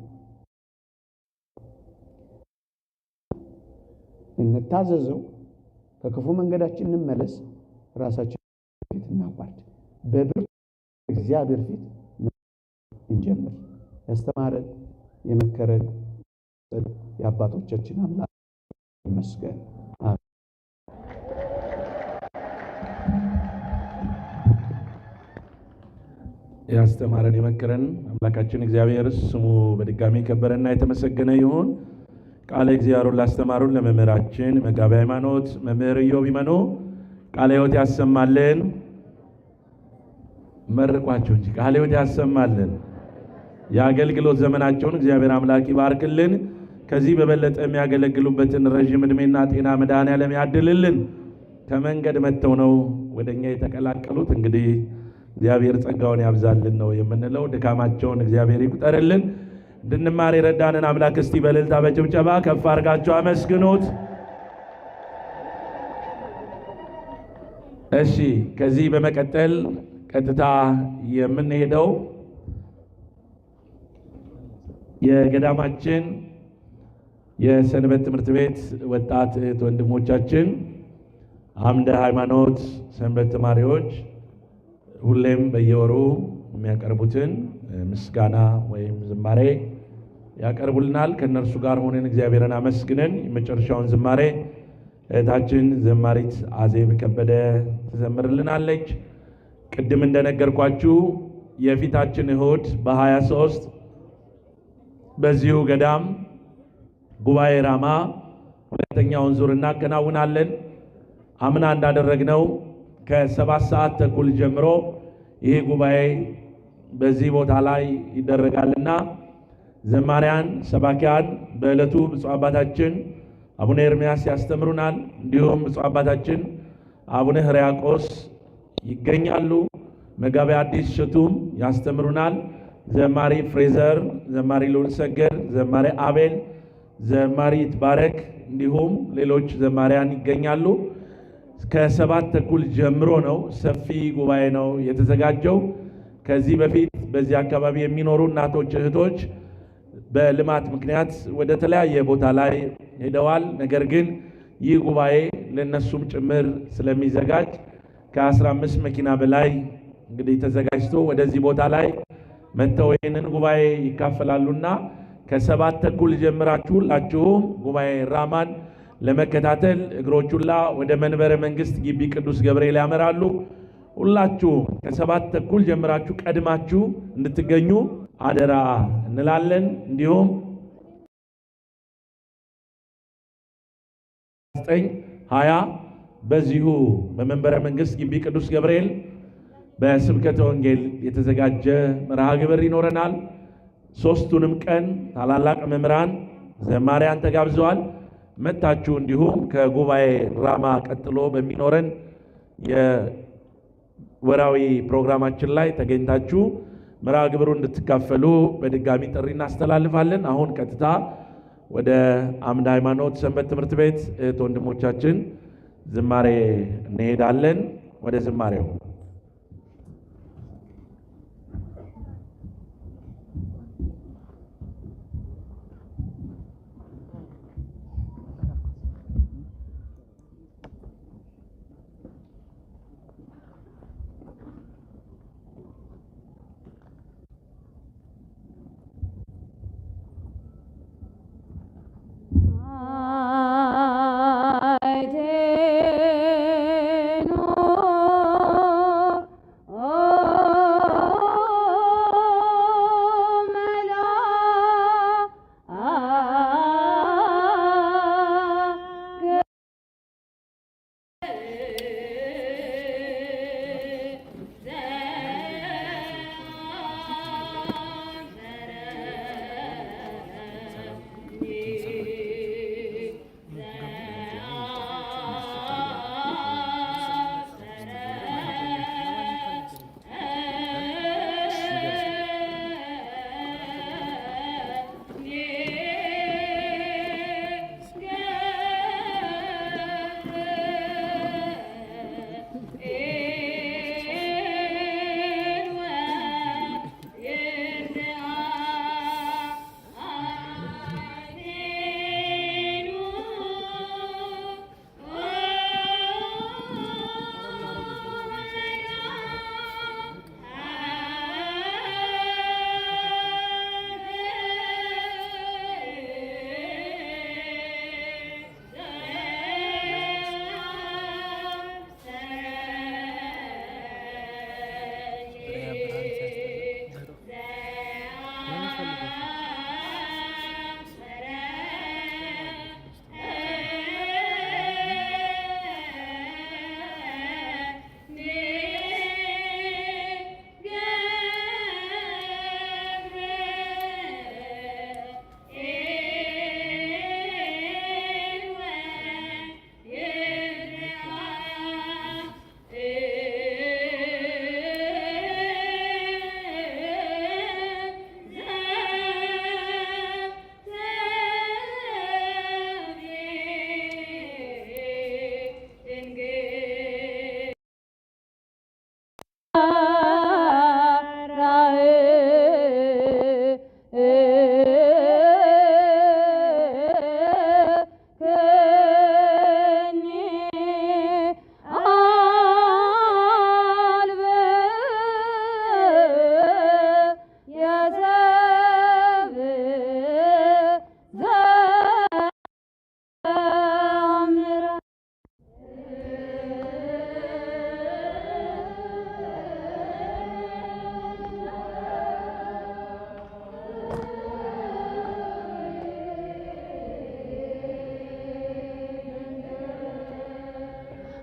እንታዘዘው፣ ከክፉ መንገዳችን እንመለስ፣ ራሳችን ፊት እናዋርድ፣ በብርቱ እግዚአብሔር ፊት እንጀምር። ያስተማረን የመከረን የአባቶቻችን አምላክ ይመስገን። ያስተማረን የመከረን አምላካችን እግዚአብሔር ስሙ በድጋሚ የከበረና የተመሰገነ ይሁን። ቃለ እግዚአብሔሩን ላስተማሩን ለመምህራችን መጋቤ ሃይማኖት መምህር ኢዮብ ይመኑ ቃለ ሕይወት ያሰማልን። መርቋቸው እንጂ ቃለ ሕይወት ያሰማልን። የአገልግሎት ዘመናቸውን እግዚአብሔር አምላክ ይባርክልን። ከዚህ በበለጠ የሚያገለግሉበትን ረዥም ዕድሜና ጤና መድኃኔዓለም ያድልልን። ከመንገድ መጥተው ነው ወደኛ የተቀላቀሉት። እንግዲህ እግዚአብሔር ጸጋውን ያብዛልን ነው የምንለው። ድካማቸውን እግዚአብሔር ይቁጠርልን። እንድንማር የረዳንን አምላክ እስቲ በእልልታ በጭብጨባ ከፍ አድርጋችሁ አመስግኑት። እሺ፣ ከዚህ በመቀጠል ቀጥታ የምንሄደው የገዳማችን የሰንበት ትምህርት ቤት ወጣት እህት ወንድሞቻችን አምደ ሃይማኖት ሰንበት ተማሪዎች ሁሌም በየወሩ የሚያቀርቡትን ምስጋና ወይም ዝማሬ ያቀርቡልናል። ከእነርሱ ጋር ሆነን እግዚአብሔርን አመስግነን የመጨረሻውን ዝማሬ እህታችን ዘማሪት አዜብ ከበደ ትዘምርልናለች። ቅድም እንደነገርኳችሁ የፊታችን እሁድ በ23 በዚሁ ገዳም ጉባኤ ራማ ሁለተኛውን ዙር እናከናውናለን። አምና እንዳደረግነው ከ7:30 ጀምሮ ይህ ጉባኤ በዚህ ቦታ ላይ ይደረጋልና ዘማሪያን፣ ሰባኪያን በዕለቱ ብፁዕ አባታችን አቡነ ኤርምያስ ያስተምሩናል። እንዲሁም ብፁዕ አባታችን አቡነ ሕርያቆስ ይገኛሉ። መጋቤ ሐዲስ ሽቱም ያስተምሩናል። ዘማሪ ፍሬዘር፣ ዘማሪ ልዑል ሰገድ፣ ዘማሪ አቤል፣ ዘማሪ ይትባረክ እንዲሁም ሌሎች ዘማሪያን ይገኛሉ። ከ7:30 ጀምሮ ነው። ሰፊ ጉባኤ ነው የተዘጋጀው። ከዚህ በፊት በዚህ አካባቢ የሚኖሩ እናቶች፣ እህቶች በልማት ምክንያት ወደ ተለያየ ቦታ ላይ ሄደዋል። ነገር ግን ይህ ጉባኤ ለነሱም ጭምር ስለሚዘጋጅ ከ15 መኪና በላይ እንግዲህ ተዘጋጅቶ ወደዚህ ቦታ ላይ መጥተው ይህንን ጉባኤ ይካፈላሉና ከ7:30 ጀምራችሁ ሁላችሁም ጉባኤ ራማን ለመከታተል እግሮቹላ ወደ መንበረ መንግስት ግቢ ቅዱስ ገብርኤል ያመራሉ። ሁላችሁም ከ7:30 ጀምራችሁ ቀድማችሁ እንድትገኙ አደራ እንላለን። እንዲሁም 9:20 በዚሁ በመንበረ መንግስት ግቢ ቅዱስ ገብርኤል በስብከተ ወንጌል የተዘጋጀ መርሃ ግብር ይኖረናል። ሶስቱንም ቀን ታላላቅ መምህራን ዘማሪያን ተጋብዘዋል። መታችሁ እንዲሁም ከጉባኤ ራማ ቀጥሎ በሚኖረን የወራዊ ፕሮግራማችን ላይ ተገኝታችሁ መርሃ ግብሩ እንድትካፈሉ በድጋሚ ጥሪ እናስተላልፋለን። አሁን ቀጥታ ወደ አምደ ሃይማኖት ሰንበት ትምህርት ቤት እህት ወንድሞቻችን ዝማሬ እንሄዳለን። ወደ ዝማሬው። I did not.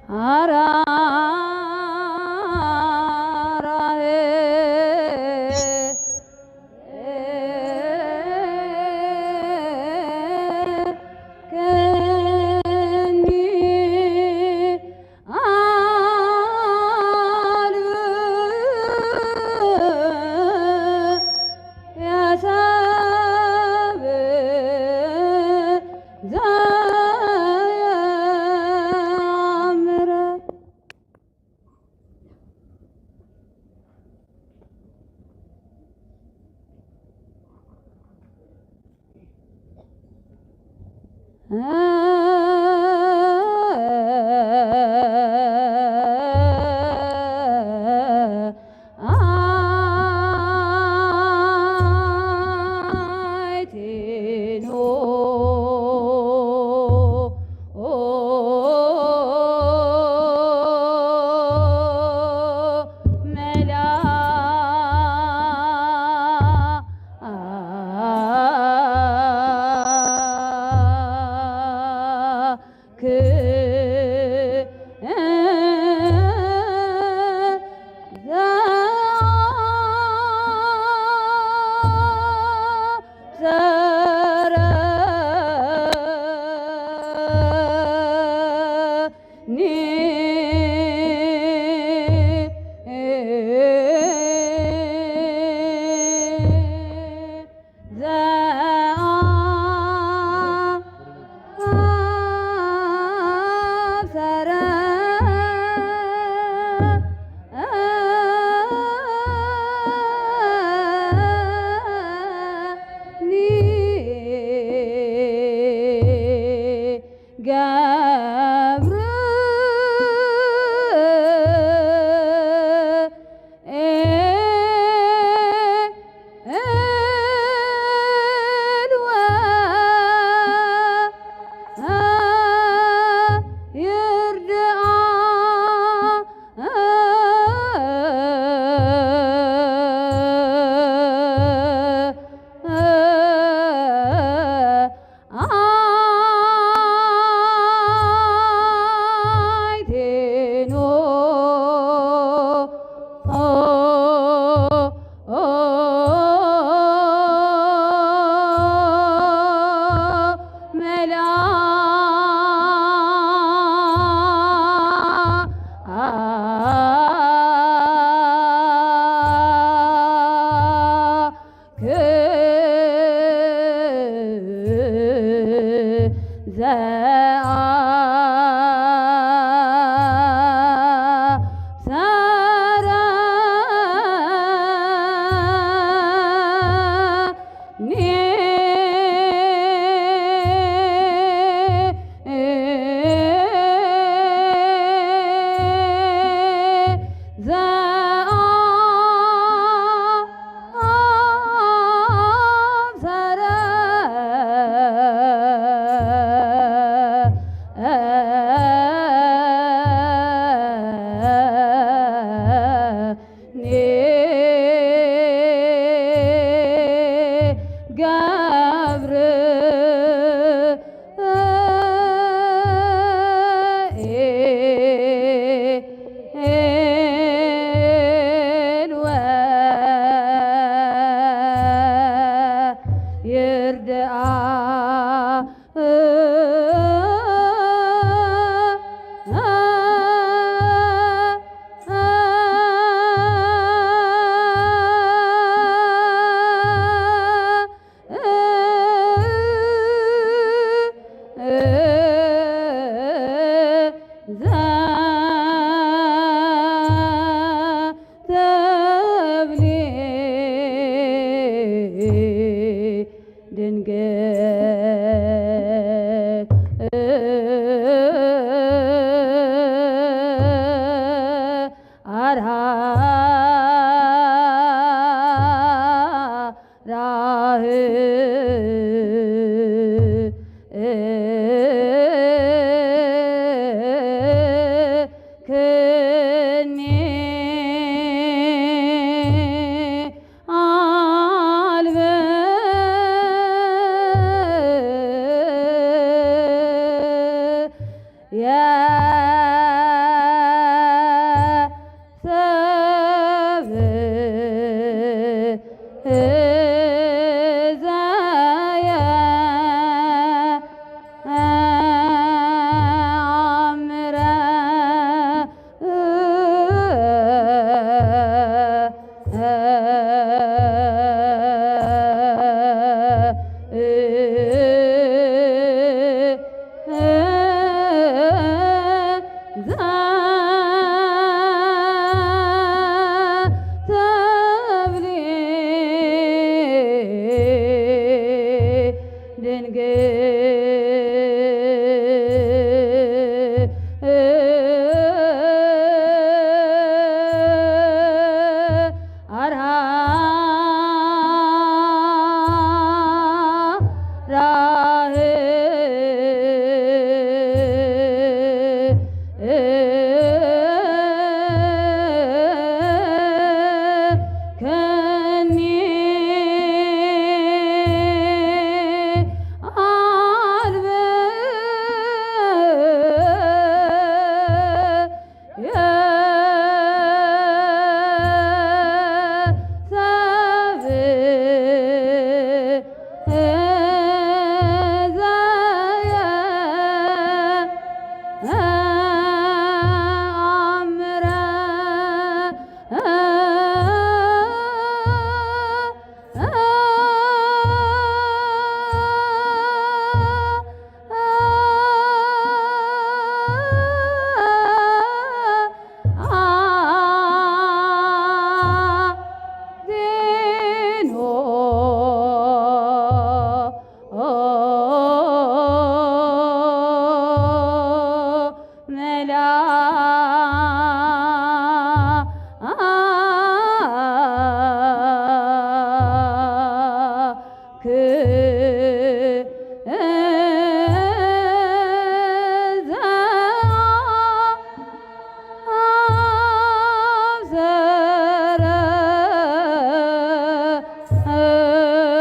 Yeah. መልአክ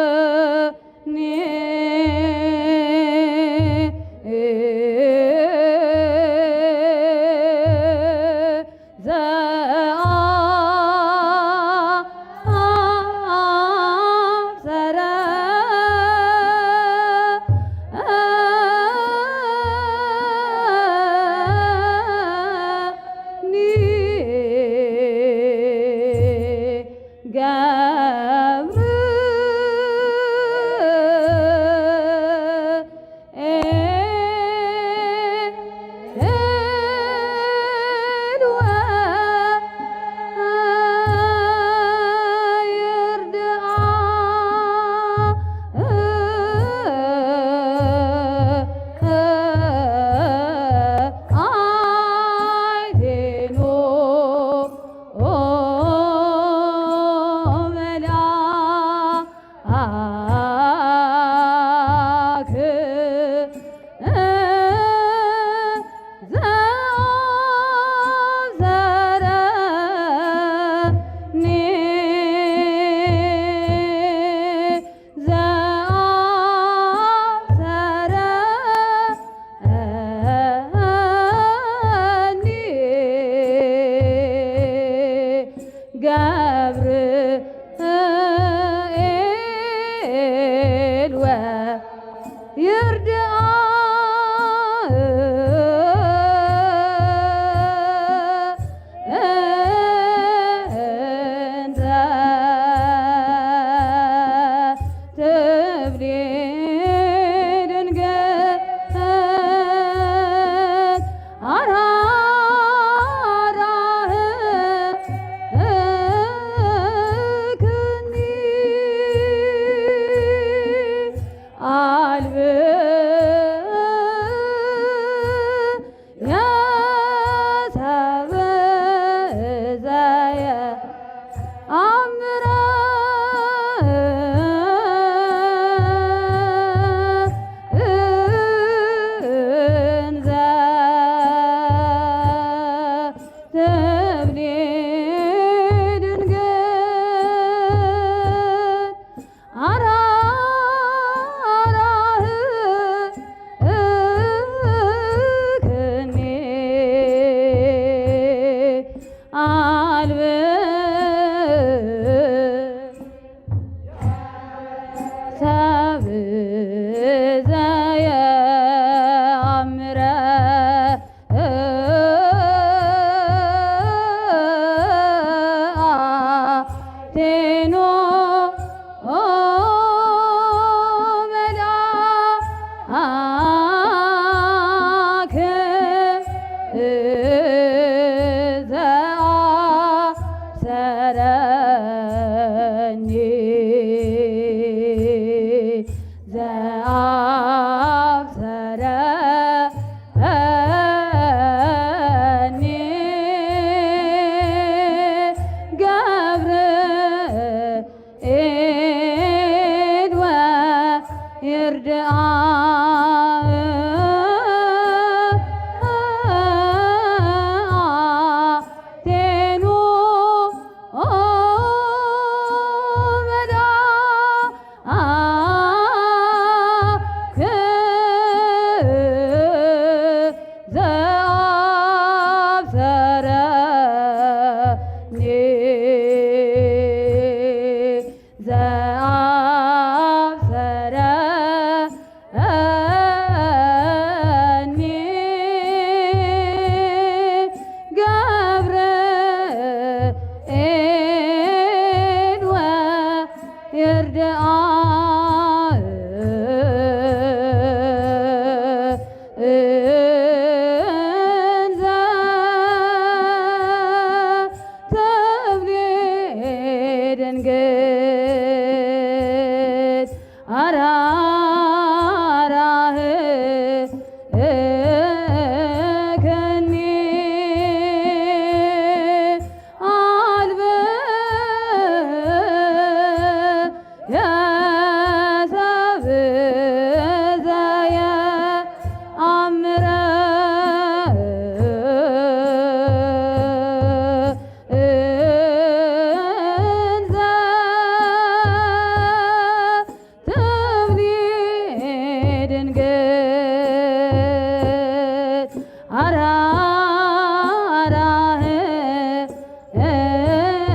ዘአብሰረኒ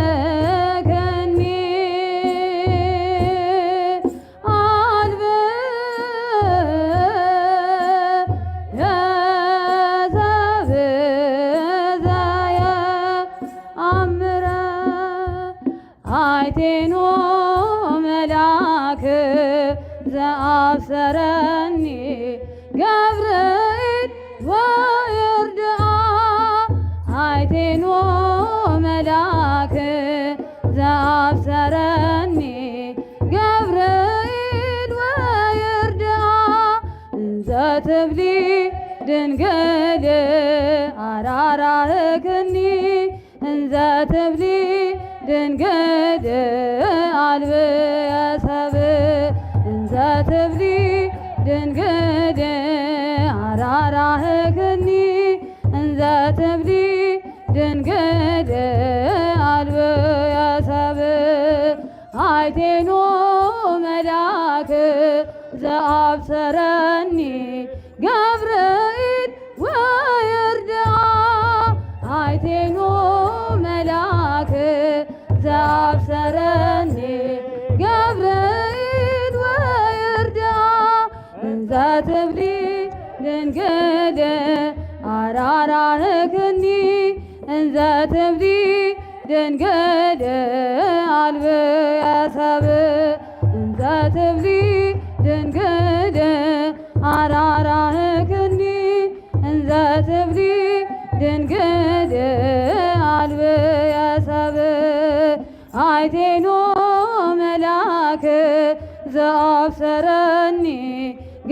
አራራህከኒ አልብየ ዘብዘየ አምረ አይቴኖ መላክ ዘአብሰረኒ ገብርኤል ወይርድአ አይቴኖ መላክ ዘአብሰረኒ ገብርኤል ወይርድአ እንዘ ትብሊ ድንግል አራራህክኒ እንዘ ትብሊ ድንግል አልብየ ሰብእ እንዘ ትብሊ ድንግል አራራህክኒ እንዘ ትብሊ ድንግል አልብየ ሰብእ አይቴኖ መላክ ዘአብሰረኒ ገብርኤል ወይርድአ አይቴኖ መላክ ዘአብሰረኒ ገብርኤል ወይርድአ እንዘ ትብሊ ድንግል አራራህክኒ እንዘ ትብሊ ድንግል አልብየ ሰብእ እንዘ ትብሊ ድንግል አራራህክኒ እንዘ ትብሊ ድንግል አልብየ ሰብእ አይቴኖ መላክ ዘአብሰረኒ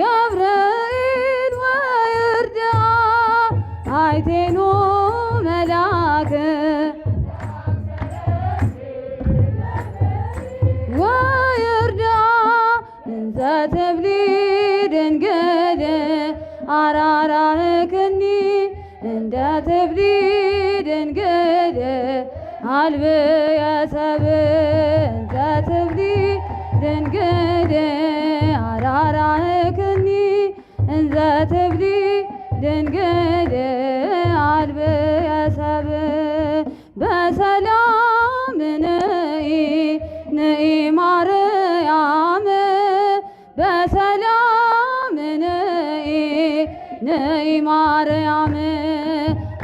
ገብርኤል ወይርድአ አይቴኖ መላክ ወይርድአ እንዘ ትብሊ ድንግል አራራህክኒ እንደ ትብሊ ድንግል አልብየ ሰብእ እንዘ ትብሊ ድንግል አራራህክኒ እንዘ ትብሊ ድንግል አልብየ ሰብእ በሰላም ንኢ ንኢ ማርያም በሰላም ንኢ ንኢ ማርያም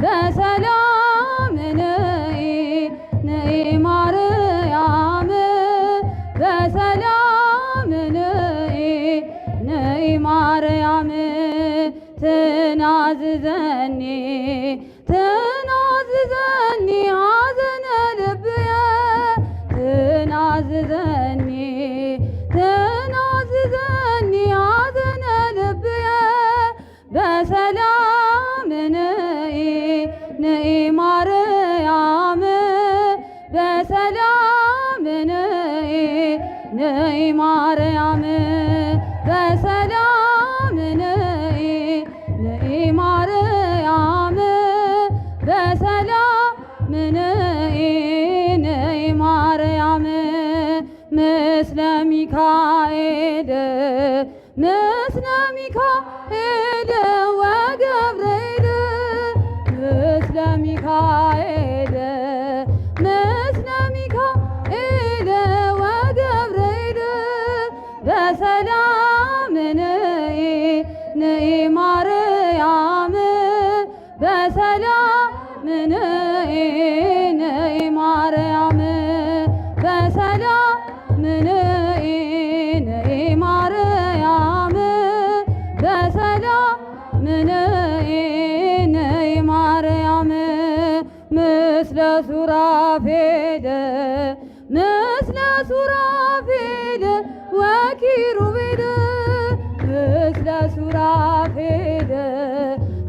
በሰላም ንኢ ንኢ ማርያም በሰላም ንኢ ንኢ ማርያም ትናዝዘኒ ትናዝዘኒ ሐዘነ ልብየ ትናዝዘኒ ትናዝዘኒ ሐዘነ ልብየ በሰላም ንኢ ንኢ ማርያም በሰላም ንኢ ንኢ ማርያም በሰላም ንኢ ንኢ ማርያም በሰላም ንኢ ንኢ ማርያም ምስለ ሚካኤል ምስለ ሚካኤል ወገብርኤል ምስለ ሚካኤል ምስለ ሚካኤል ወገብርኤል በሰላም ንኢ ንኢ ማርያም በሰላም ንኢ ንኢ ማርያም በሰላም ንኢ ንኢ ማርያም በሰላም ንኢ ንኢ ማርያም ምስለ ሱራፌል ምስለ ሱራፌል ወኪሩቤል ምስለ ሱራፌል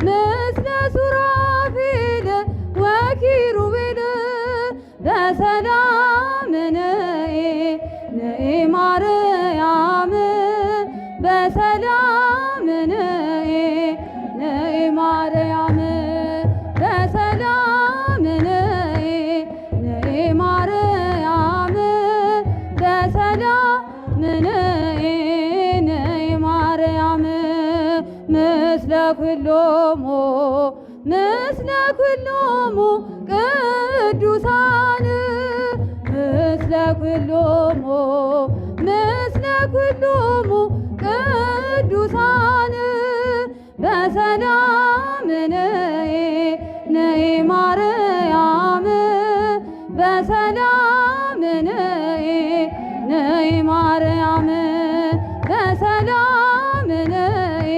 ምስለ ሱራፌል ወኪሩቤል በሰላም ንኢ ንኢ ማርያም በሰላም ንኢ ንኢ ማርያም በሰላም ንኢ ንኢ ማርያም በሰላም ንኢ ንኢ ማርያም ምስለ ኩሎሙ ምስለ ኩሎሙ ቅዱሳን ምስለ ኩሎሙ ምስለ ኩሎሙ ቅዱሳን በሰላም ነይ ነይ ማርያም በሰላም ነይ ነይ ማርያም በሰላም ነይ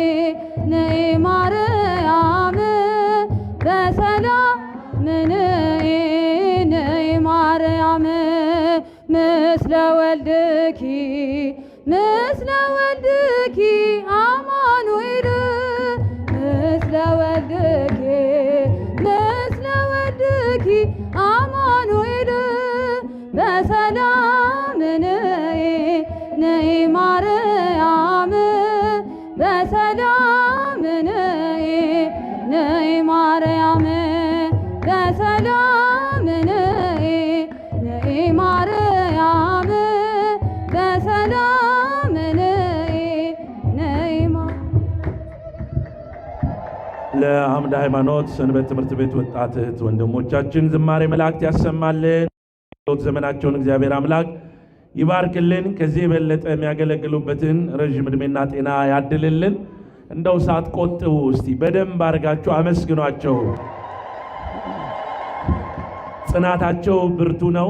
ነይ ማርያም በሰላም ነይ ነይ ማርያም ምስለ ወልድኪ ምስለ ወልድኪ አማኑኤል ምስለ ወልድኪ ምስለ ወልድኪ አማኑኤል በሰላም ነይ ነይ ማርያም በሰላም ነይ ነይ ማርያም በሰላም ነይ ነይ ማርያም በሰላም ነይ ነይ ለአምደ ሃይማኖት ሰንበት ትምህርት ቤት ወጣት እህት ወንድሞቻችን ዝማሬ መላእክት ያሰማልን። ዘመናቸውን እግዚአብሔር አምላክ ይባርክልን። ከዚህ የበለጠ የሚያገለግሉበትን ረዥም ዕድሜና ጤና ያድልልን። እንደው ሳትቆጥቡ እስቲ በደንብ አድርጋችሁ አመስግኗቸው። ጽናታቸው ብርቱ ነው።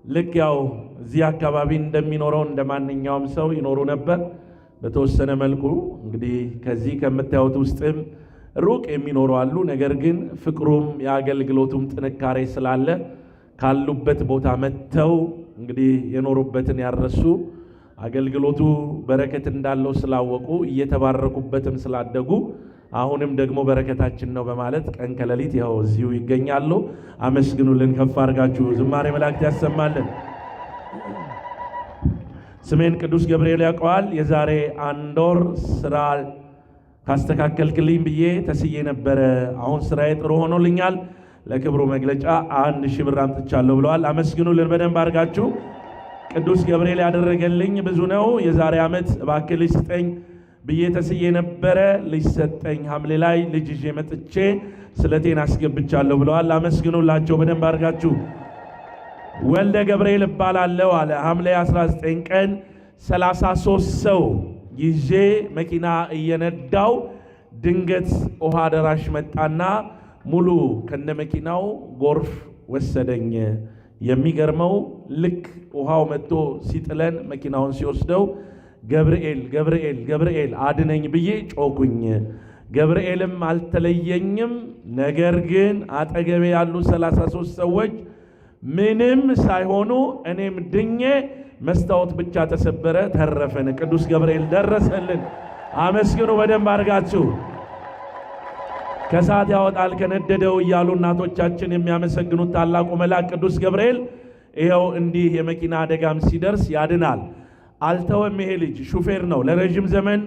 ልክ ያው እዚህ አካባቢ እንደሚኖረው እንደ ማንኛውም ሰው ይኖሩ ነበር። በተወሰነ መልኩ እንግዲህ ከዚህ ከምታዩት ውስጥም ሩቅ የሚኖሩ አሉ። ነገር ግን ፍቅሩም የአገልግሎቱም ጥንካሬ ስላለ ካሉበት ቦታ መጥተው እንግዲህ የኖሩበትን ያረሱ አገልግሎቱ በረከት እንዳለው ስላወቁ እየተባረኩበትም ስላደጉ አሁንም ደግሞ በረከታችን ነው በማለት ቀን ከሌሊት ይኸው እዚሁ ይገኛሉ። አመስግኑልን፣ ከፍ አድርጋችሁ ዝማሬ መላእክት ያሰማልን። ስሜን ቅዱስ ገብርኤል ያውቀዋል። የዛሬ አንድ ወር ስራ ካስተካከልክልኝ ብዬ ተስዬ ነበረ። አሁን ስራዬ ጥሩ ሆኖልኛል። ለክብሩ መግለጫ 1000 ብር አምጥቻለሁ ብለዋል። አመስግኑልን በደንብ አድርጋችሁ። ቅዱስ ገብርኤል ያደረገልኝ ብዙ ነው። የዛሬ ዓመት እባክህ ልጅ ስጠኝ ብዬ ተስዬ ነበረ። ልጅ ሰጠኝ። ሐምሌ ላይ ልጅ ይዤ መጥቼ ስለቴን አስገብቻለሁ ብለዋል። አመስግኑላቸው በደንብ አድርጋችሁ። ወልደ ገብርኤል እባላለሁ አለ። ሐምሌ 19 ቀን 33 ሰው ይዤ መኪና እየነዳው ድንገት ውሃ ደራሽ መጣና ሙሉ ከነመኪናው ጎርፍ ወሰደኝ። የሚገርመው ልክ ውሃው መጥቶ ሲጥለን መኪናውን ሲወስደው ገብርኤል ገብርኤል ገብርኤል አድነኝ ብዬ ጮኩኝ። ገብርኤልም አልተለየኝም። ነገር ግን አጠገቤ ያሉ 33 ሰዎች ምንም ሳይሆኑ እኔም ድኜ መስታወት ብቻ ተሰበረ፣ ተረፈን። ቅዱስ ገብርኤል ደረሰልን። አመስግኑ በደንብ አድርጋችሁ። ከእሳት ያወጣል ከነደደው እያሉ እናቶቻችን የሚያመሰግኑት ታላቁ መልአክ ቅዱስ ገብርኤል ይኸው እንዲህ የመኪና አደጋም ሲደርስ ያድናል። አልተወም። ይሄ ልጅ ሹፌር ነው። ለረዥም ዘመን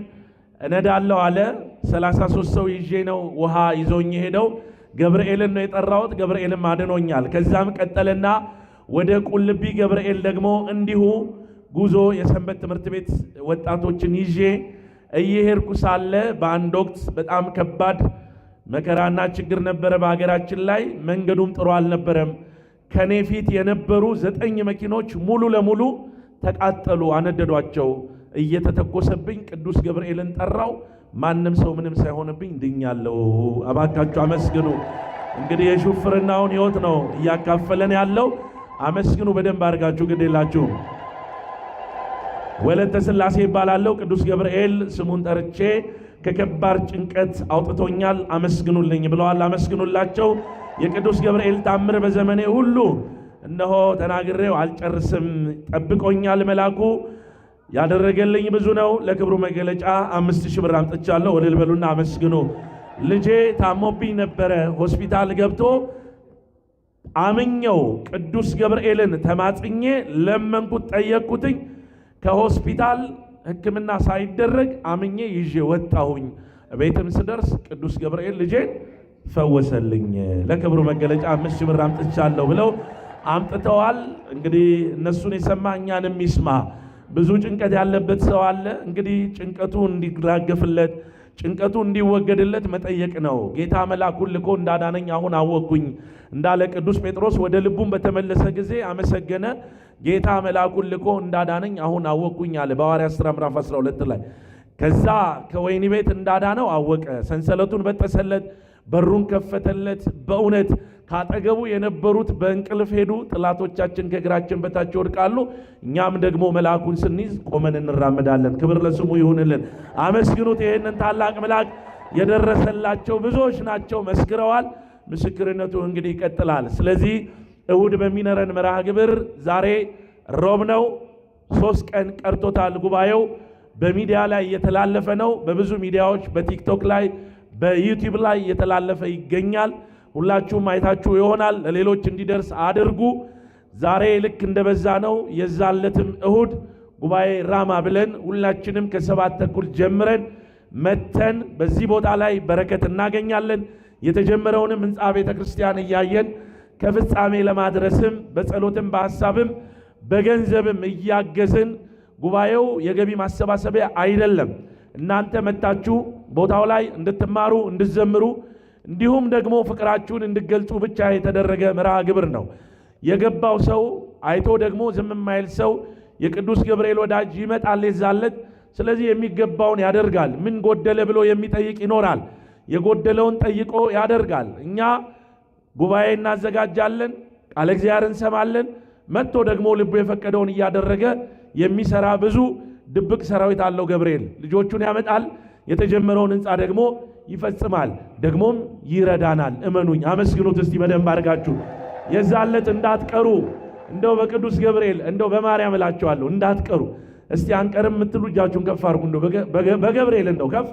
እነዳለሁ አለ። 33 ሰው ይዤ ነው ውሃ ይዞኝ ሄደው። ገብርኤልን ነው የጠራሁት። ገብርኤልም አድኖኛል። ከዛም ቀጠለና ወደ ቁልቢ ገብርኤል ደግሞ እንዲሁ ጉዞ የሰንበት ትምህርት ቤት ወጣቶችን ይዤ እየሄድኩ ሳለ በአንድ ወቅት በጣም ከባድ መከራና ችግር ነበረ በሀገራችን ላይ። መንገዱም ጥሩ አልነበረም። ከኔ ፊት የነበሩ 9 መኪኖች ሙሉ ለሙሉ ተቃጠሉ፣ አነደዷቸው። እየተተኮሰብኝ ቅዱስ ገብርኤልን ጠራው። ማንም ሰው ምንም ሳይሆንብኝ ድኛለሁ። እባካችሁ አመስግኑ። እንግዲህ የሹፍርናውን ሕይወት ነው እያካፈለን ያለው። አመስግኑ በደንብ አድርጋችሁ፣ ግድ የላችሁም። ወለተ ሥላሴ ይባላለሁ። ቅዱስ ገብርኤል ስሙን ጠርቼ ከከባድ ጭንቀት አውጥቶኛል፣ አመስግኑልኝ ብለዋል። አመስግኑላቸው። የቅዱስ ገብርኤል ታምር በዘመኔ ሁሉ እነሆ ተናግሬው አልጨርስም። ጠብቆኛል መልአኩ። ያደረገልኝ ብዙ ነው። ለክብሩ መገለጫ 5000 ብር አምጥቻለሁ። እልል በሉና አመስግኑ። ልጄ ታሞብኝ ነበረ፣ ሆስፒታል ገብቶ አምኘው ቅዱስ ገብርኤልን ተማጽኜ ለመንኩት፣ ጠየቅኩትኝ። ከሆስፒታል ሕክምና ሳይደረግ አምኜ ይዤ ወጣሁኝ። ቤትም ስደርስ ቅዱስ ገብርኤል ልጄን ፈወሰልኝ። ለክብሩ መገለጫ 5000 ብር አምጥቻለሁ ብለው አምጥተዋል። እንግዲህ እነሱን የሰማ እኛንም ይስማ። ብዙ ጭንቀት ያለበት ሰው አለ። እንግዲህ ጭንቀቱ እንዲራገፍለት፣ ጭንቀቱ እንዲወገድለት መጠየቅ ነው። ጌታ መልአኩን ልኮ እንዳዳነኝ አሁን አወቅኩኝ እንዳለ ቅዱስ ጴጥሮስ ወደ ልቡም በተመለሰ ጊዜ አመሰገነ። ጌታ መልአኩን ልኮ እንዳዳነኝ አሁን አወቅኩኝ አለ በሐዋርያት ሥራ ምዕራፍ 12 ላይ። ከዛ ከወህኒ ቤት እንዳዳነው አወቀ። ሰንሰለቱን በጠሰለት፣ በሩን ከፈተለት። በእውነት ካጠገቡ የነበሩት በእንቅልፍ ሄዱ። ጠላቶቻችን ከእግራችን በታች ይወድቃሉ። እኛም ደግሞ መልአኩን ስንይዝ ቆመን እንራመዳለን። ክብር ለስሙ ይሁንልን። አመስግኑት ይህንን ታላቅ መልአክ። የደረሰላቸው ብዙዎች ናቸው፣ መስክረዋል። ምስክርነቱ እንግዲህ ይቀጥላል። ስለዚህ እሁድ በሚኖረን መርሃ ግብር ዛሬ ሮብ ነው። 3 ቀን ቀርቶታል። ጉባኤው በሚዲያ ላይ እየተላለፈ ነው። በብዙ ሚዲያዎች በቲክቶክ ላይ በዩቲዩብ ላይ እየተላለፈ ይገኛል። ሁላችሁም አይታችሁ ይሆናል። ለሌሎች እንዲደርስ አድርጉ። ዛሬ ልክ እንደበዛ ነው። የዛለትም እሁድ ጉባኤ ራማ ብለን ሁላችንም ከ7:30 ጀምረን መተን በዚህ ቦታ ላይ በረከት እናገኛለን። የተጀመረውንም ሕንፃ ቤተ ክርስቲያን እያየን ከፍጻሜ ለማድረስም በጸሎትም በሐሳብም በገንዘብም እያገዝን ጉባኤው የገቢ ማሰባሰቢያ አይደለም። እናንተ መታችሁ ቦታው ላይ እንድትማሩ እንድትዘምሩ እንዲሁም ደግሞ ፍቅራችሁን እንድገልጹ ብቻ የተደረገ መርሃ ግብር ነው። የገባው ሰው አይቶ ደግሞ ዝም የማይል ሰው የቅዱስ ገብርኤል ወዳጅ ይመጣል የዛለት። ስለዚህ የሚገባውን ያደርጋል። ምን ጎደለ ብሎ የሚጠይቅ ይኖራል። የጎደለውን ጠይቆ ያደርጋል። እኛ ጉባኤ እናዘጋጃለን፣ ቃለ እግዚአብሔር እንሰማለን። መጥቶ ደግሞ ልቡ የፈቀደውን እያደረገ የሚሰራ ብዙ ድብቅ ሰራዊት አለው ገብርኤል። ልጆቹን ያመጣል፣ የተጀመረውን ሕንፃ ደግሞ ይፈጽማል፣ ደግሞም ይረዳናል። እመኑኝ። አመስግኑት እስቲ በደንብ አድርጋችሁ። የዛለት እንዳትቀሩ፣ እንደው በቅዱስ ገብርኤል እንደው በማርያም እላችኋለሁ እንዳትቀሩ። እስቲ አንቀርም የምትሉ እጃችሁን ከፍ አድርጉ። እንደው በገብርኤል እንደው ከፍ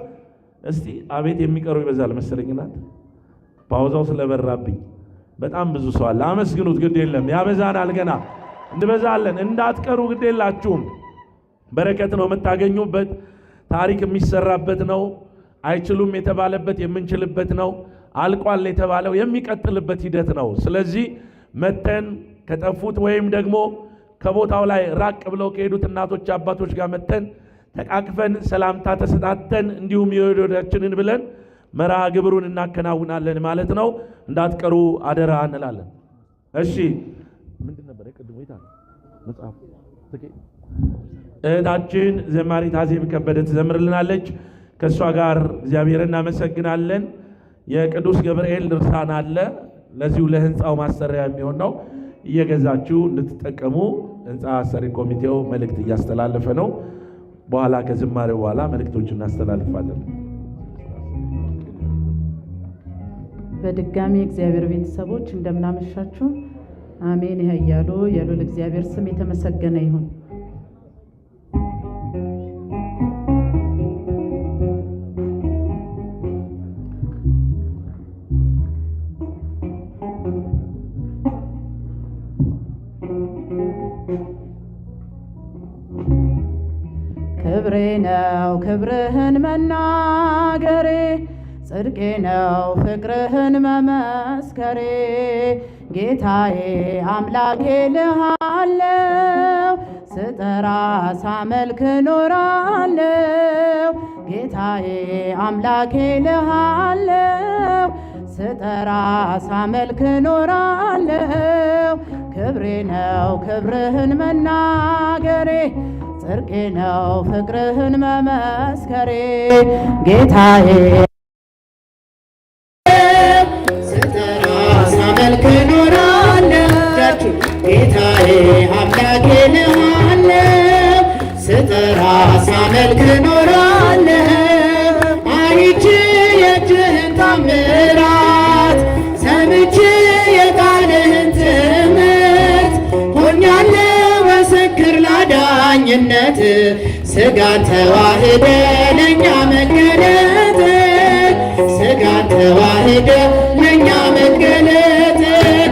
እስቲ። አቤት የሚቀሩ ይበዛል መሰለኝ። እናንተ ፓውዛው ስለበራብኝ በጣም ብዙ ሰው አለ። አመስግኑት። ግድ የለም ያበዛናል፣ ገና እንበዛለን። እንዳትቀሩ ግድ የላችሁም። በረከት ነው የምታገኙበት። ታሪክ የሚሰራበት ነው። አይችሉም የተባለበት የምንችልበት ነው። አልቋል የተባለው የሚቀጥልበት ሂደት ነው። ስለዚህ መተን ከጠፉት ወይም ደግሞ ከቦታው ላይ ራቅ ብለው ከሄዱት እናቶች አባቶች ጋር መተን ተቃቅፈን ሰላምታ ተሰጣተን እንዲሁም የወደዳችንን ብለን መርሃ ግብሩን እናከናውናለን ማለት ነው። እንዳትቀሩ አደራ እንላለን። እሺ ምንድን ነበር የቅድሙ መጽሐፍ? እህታችን ዘማሪት አዜብ ከበደ ትዘምርልናለች። ከእሷ ጋር እግዚአብሔር እናመሰግናለን። የቅዱስ ገብርኤል ድርሳን አለ። ለዚሁ ለህንፃው ማሰሪያ የሚሆን ነው። እየገዛችሁ እንድትጠቀሙ ህንፃ አሰሪ ኮሚቴው መልእክት እያስተላለፈ ነው። በኋላ ከዝማሬው በኋላ መልእክቶች እናስተላልፋለን። በድጋሚ እግዚአብሔር ቤተሰቦች እንደምናመሻችሁ። አሜን ያያሉ የልዑል እግዚአብሔር ስም የተመሰገነ ይሁን። ክብሬ ነው ክብርህን መናገሬ፣ ጽድቄ ነው ፍቅርህን መመስከሬ። ጌታዬ አምላኬ ልሃለው፣ ስጠራ ሳመልክ ኖራለው። ጌታዬ አምላኬ ልሃለው፣ ስጠራ ሳመልክ ኖራለው። ክብሬ ነው ክብርህን መናገሬ፣ ጽድቄ ነው ፍቅርህን መመስከሬ። ጌታዬ ስጠራ ሳመልክ ኖራለሁ። ጌታዬ አምላኬ ልሃለው፣ ስጠራ ሳመልክ ኖራለሁ። አይቼ የእጅህን ታምራት፣ ሰምቼ የቃልህን ትምህርት፣ ሆኛለሁ ምስክር ላዳኝነት። ሥጋን ተዋህደ ለእኛ መገለጥ፣ ሥጋን ተዋህደ ለእኛ መገለጥ።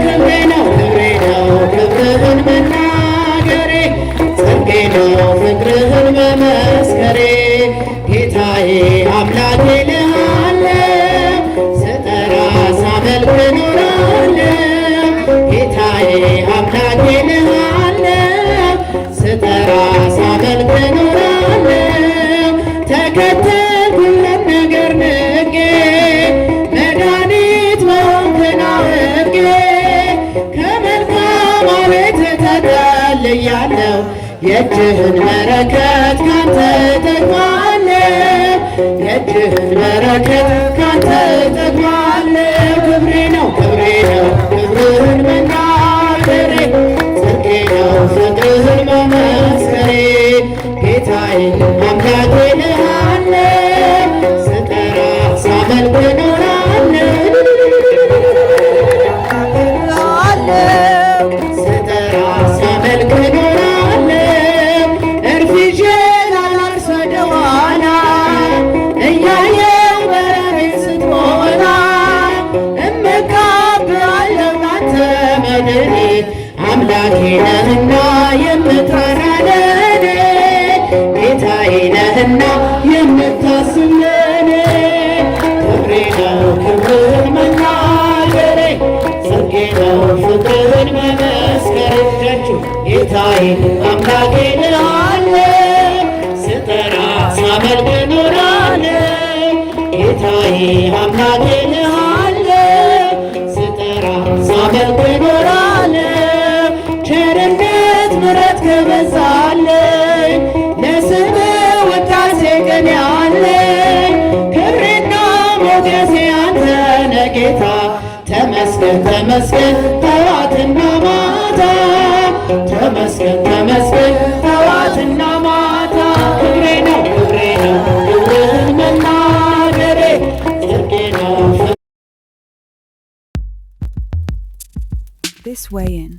ክብሬ ነው ክብሬ ነው ክብርህን መናገሬ፣ ጽድቄ ነው ፍቅርህን መመስከሬ። ጌታዬ አምላኬ ልሃለው፣ ስጠራ ሳመልክ ኖራለው። ጌታዬ አምላኬ ልሃለው፣ ስጠራ ሳመልክ ኖራለው። ተከተልኩ ለነ ብያለሁ። የእጅህን በረከት ካንተ እጠግባለሁ፣ የእጅህን በረከት ካንተ እጠግባለሁ። ክብሬ ነው፣ ክብሬ ነው ክብርህን መናገሬ፣ ጽድቄ ነው ፍቅርህን መመስከሬ። ጌታዬ አምላኬ እልሃለሁ፣ ስጠራ ሳመልክ እኖራለሁ። ስጠራ ሳመልክ እኖራለሁ። እርፍ ይዤ ላላርስ ወደኋላ፣ እያየሁ በረቤት ስትሞላ፣ እመካብሃለሁ ባንተ መድኔ፣ አምላኬ ነህና የምትራራ ለኔ፣ ጌታዬ ነህና የምታስብ ለኔ። ክብሬ ነው ክብርህን መናገሬ፣ ጽድቄ ነው ፍቅርህን መመስከሬ። እጃችሁ ጌታዬ አምላኬ እልሃለሁ፣ ስጠራ ሳመልክ እኖራለሁ። ጌታዬ አምላኬ እልሃለሁ፣ ስጠራ ሳመልክ እኖራለሁ። ቸርነት ምሕረት ከበዛልኝ፣ ለስምህ ውዳሴ ቅኔ አለኝ። ክብሬና ሞገሴ አንተ ነህ ጌታ፣ ተመስገን ተመስገን ጠዋትና ማታ፣ ተመስገን ተመስገን ጠዋትና ማታ። ክብሬ ነው፣ ክብሬ ነው ክብርህን መናገሬ፣ ጽድቄ ነው This Way In.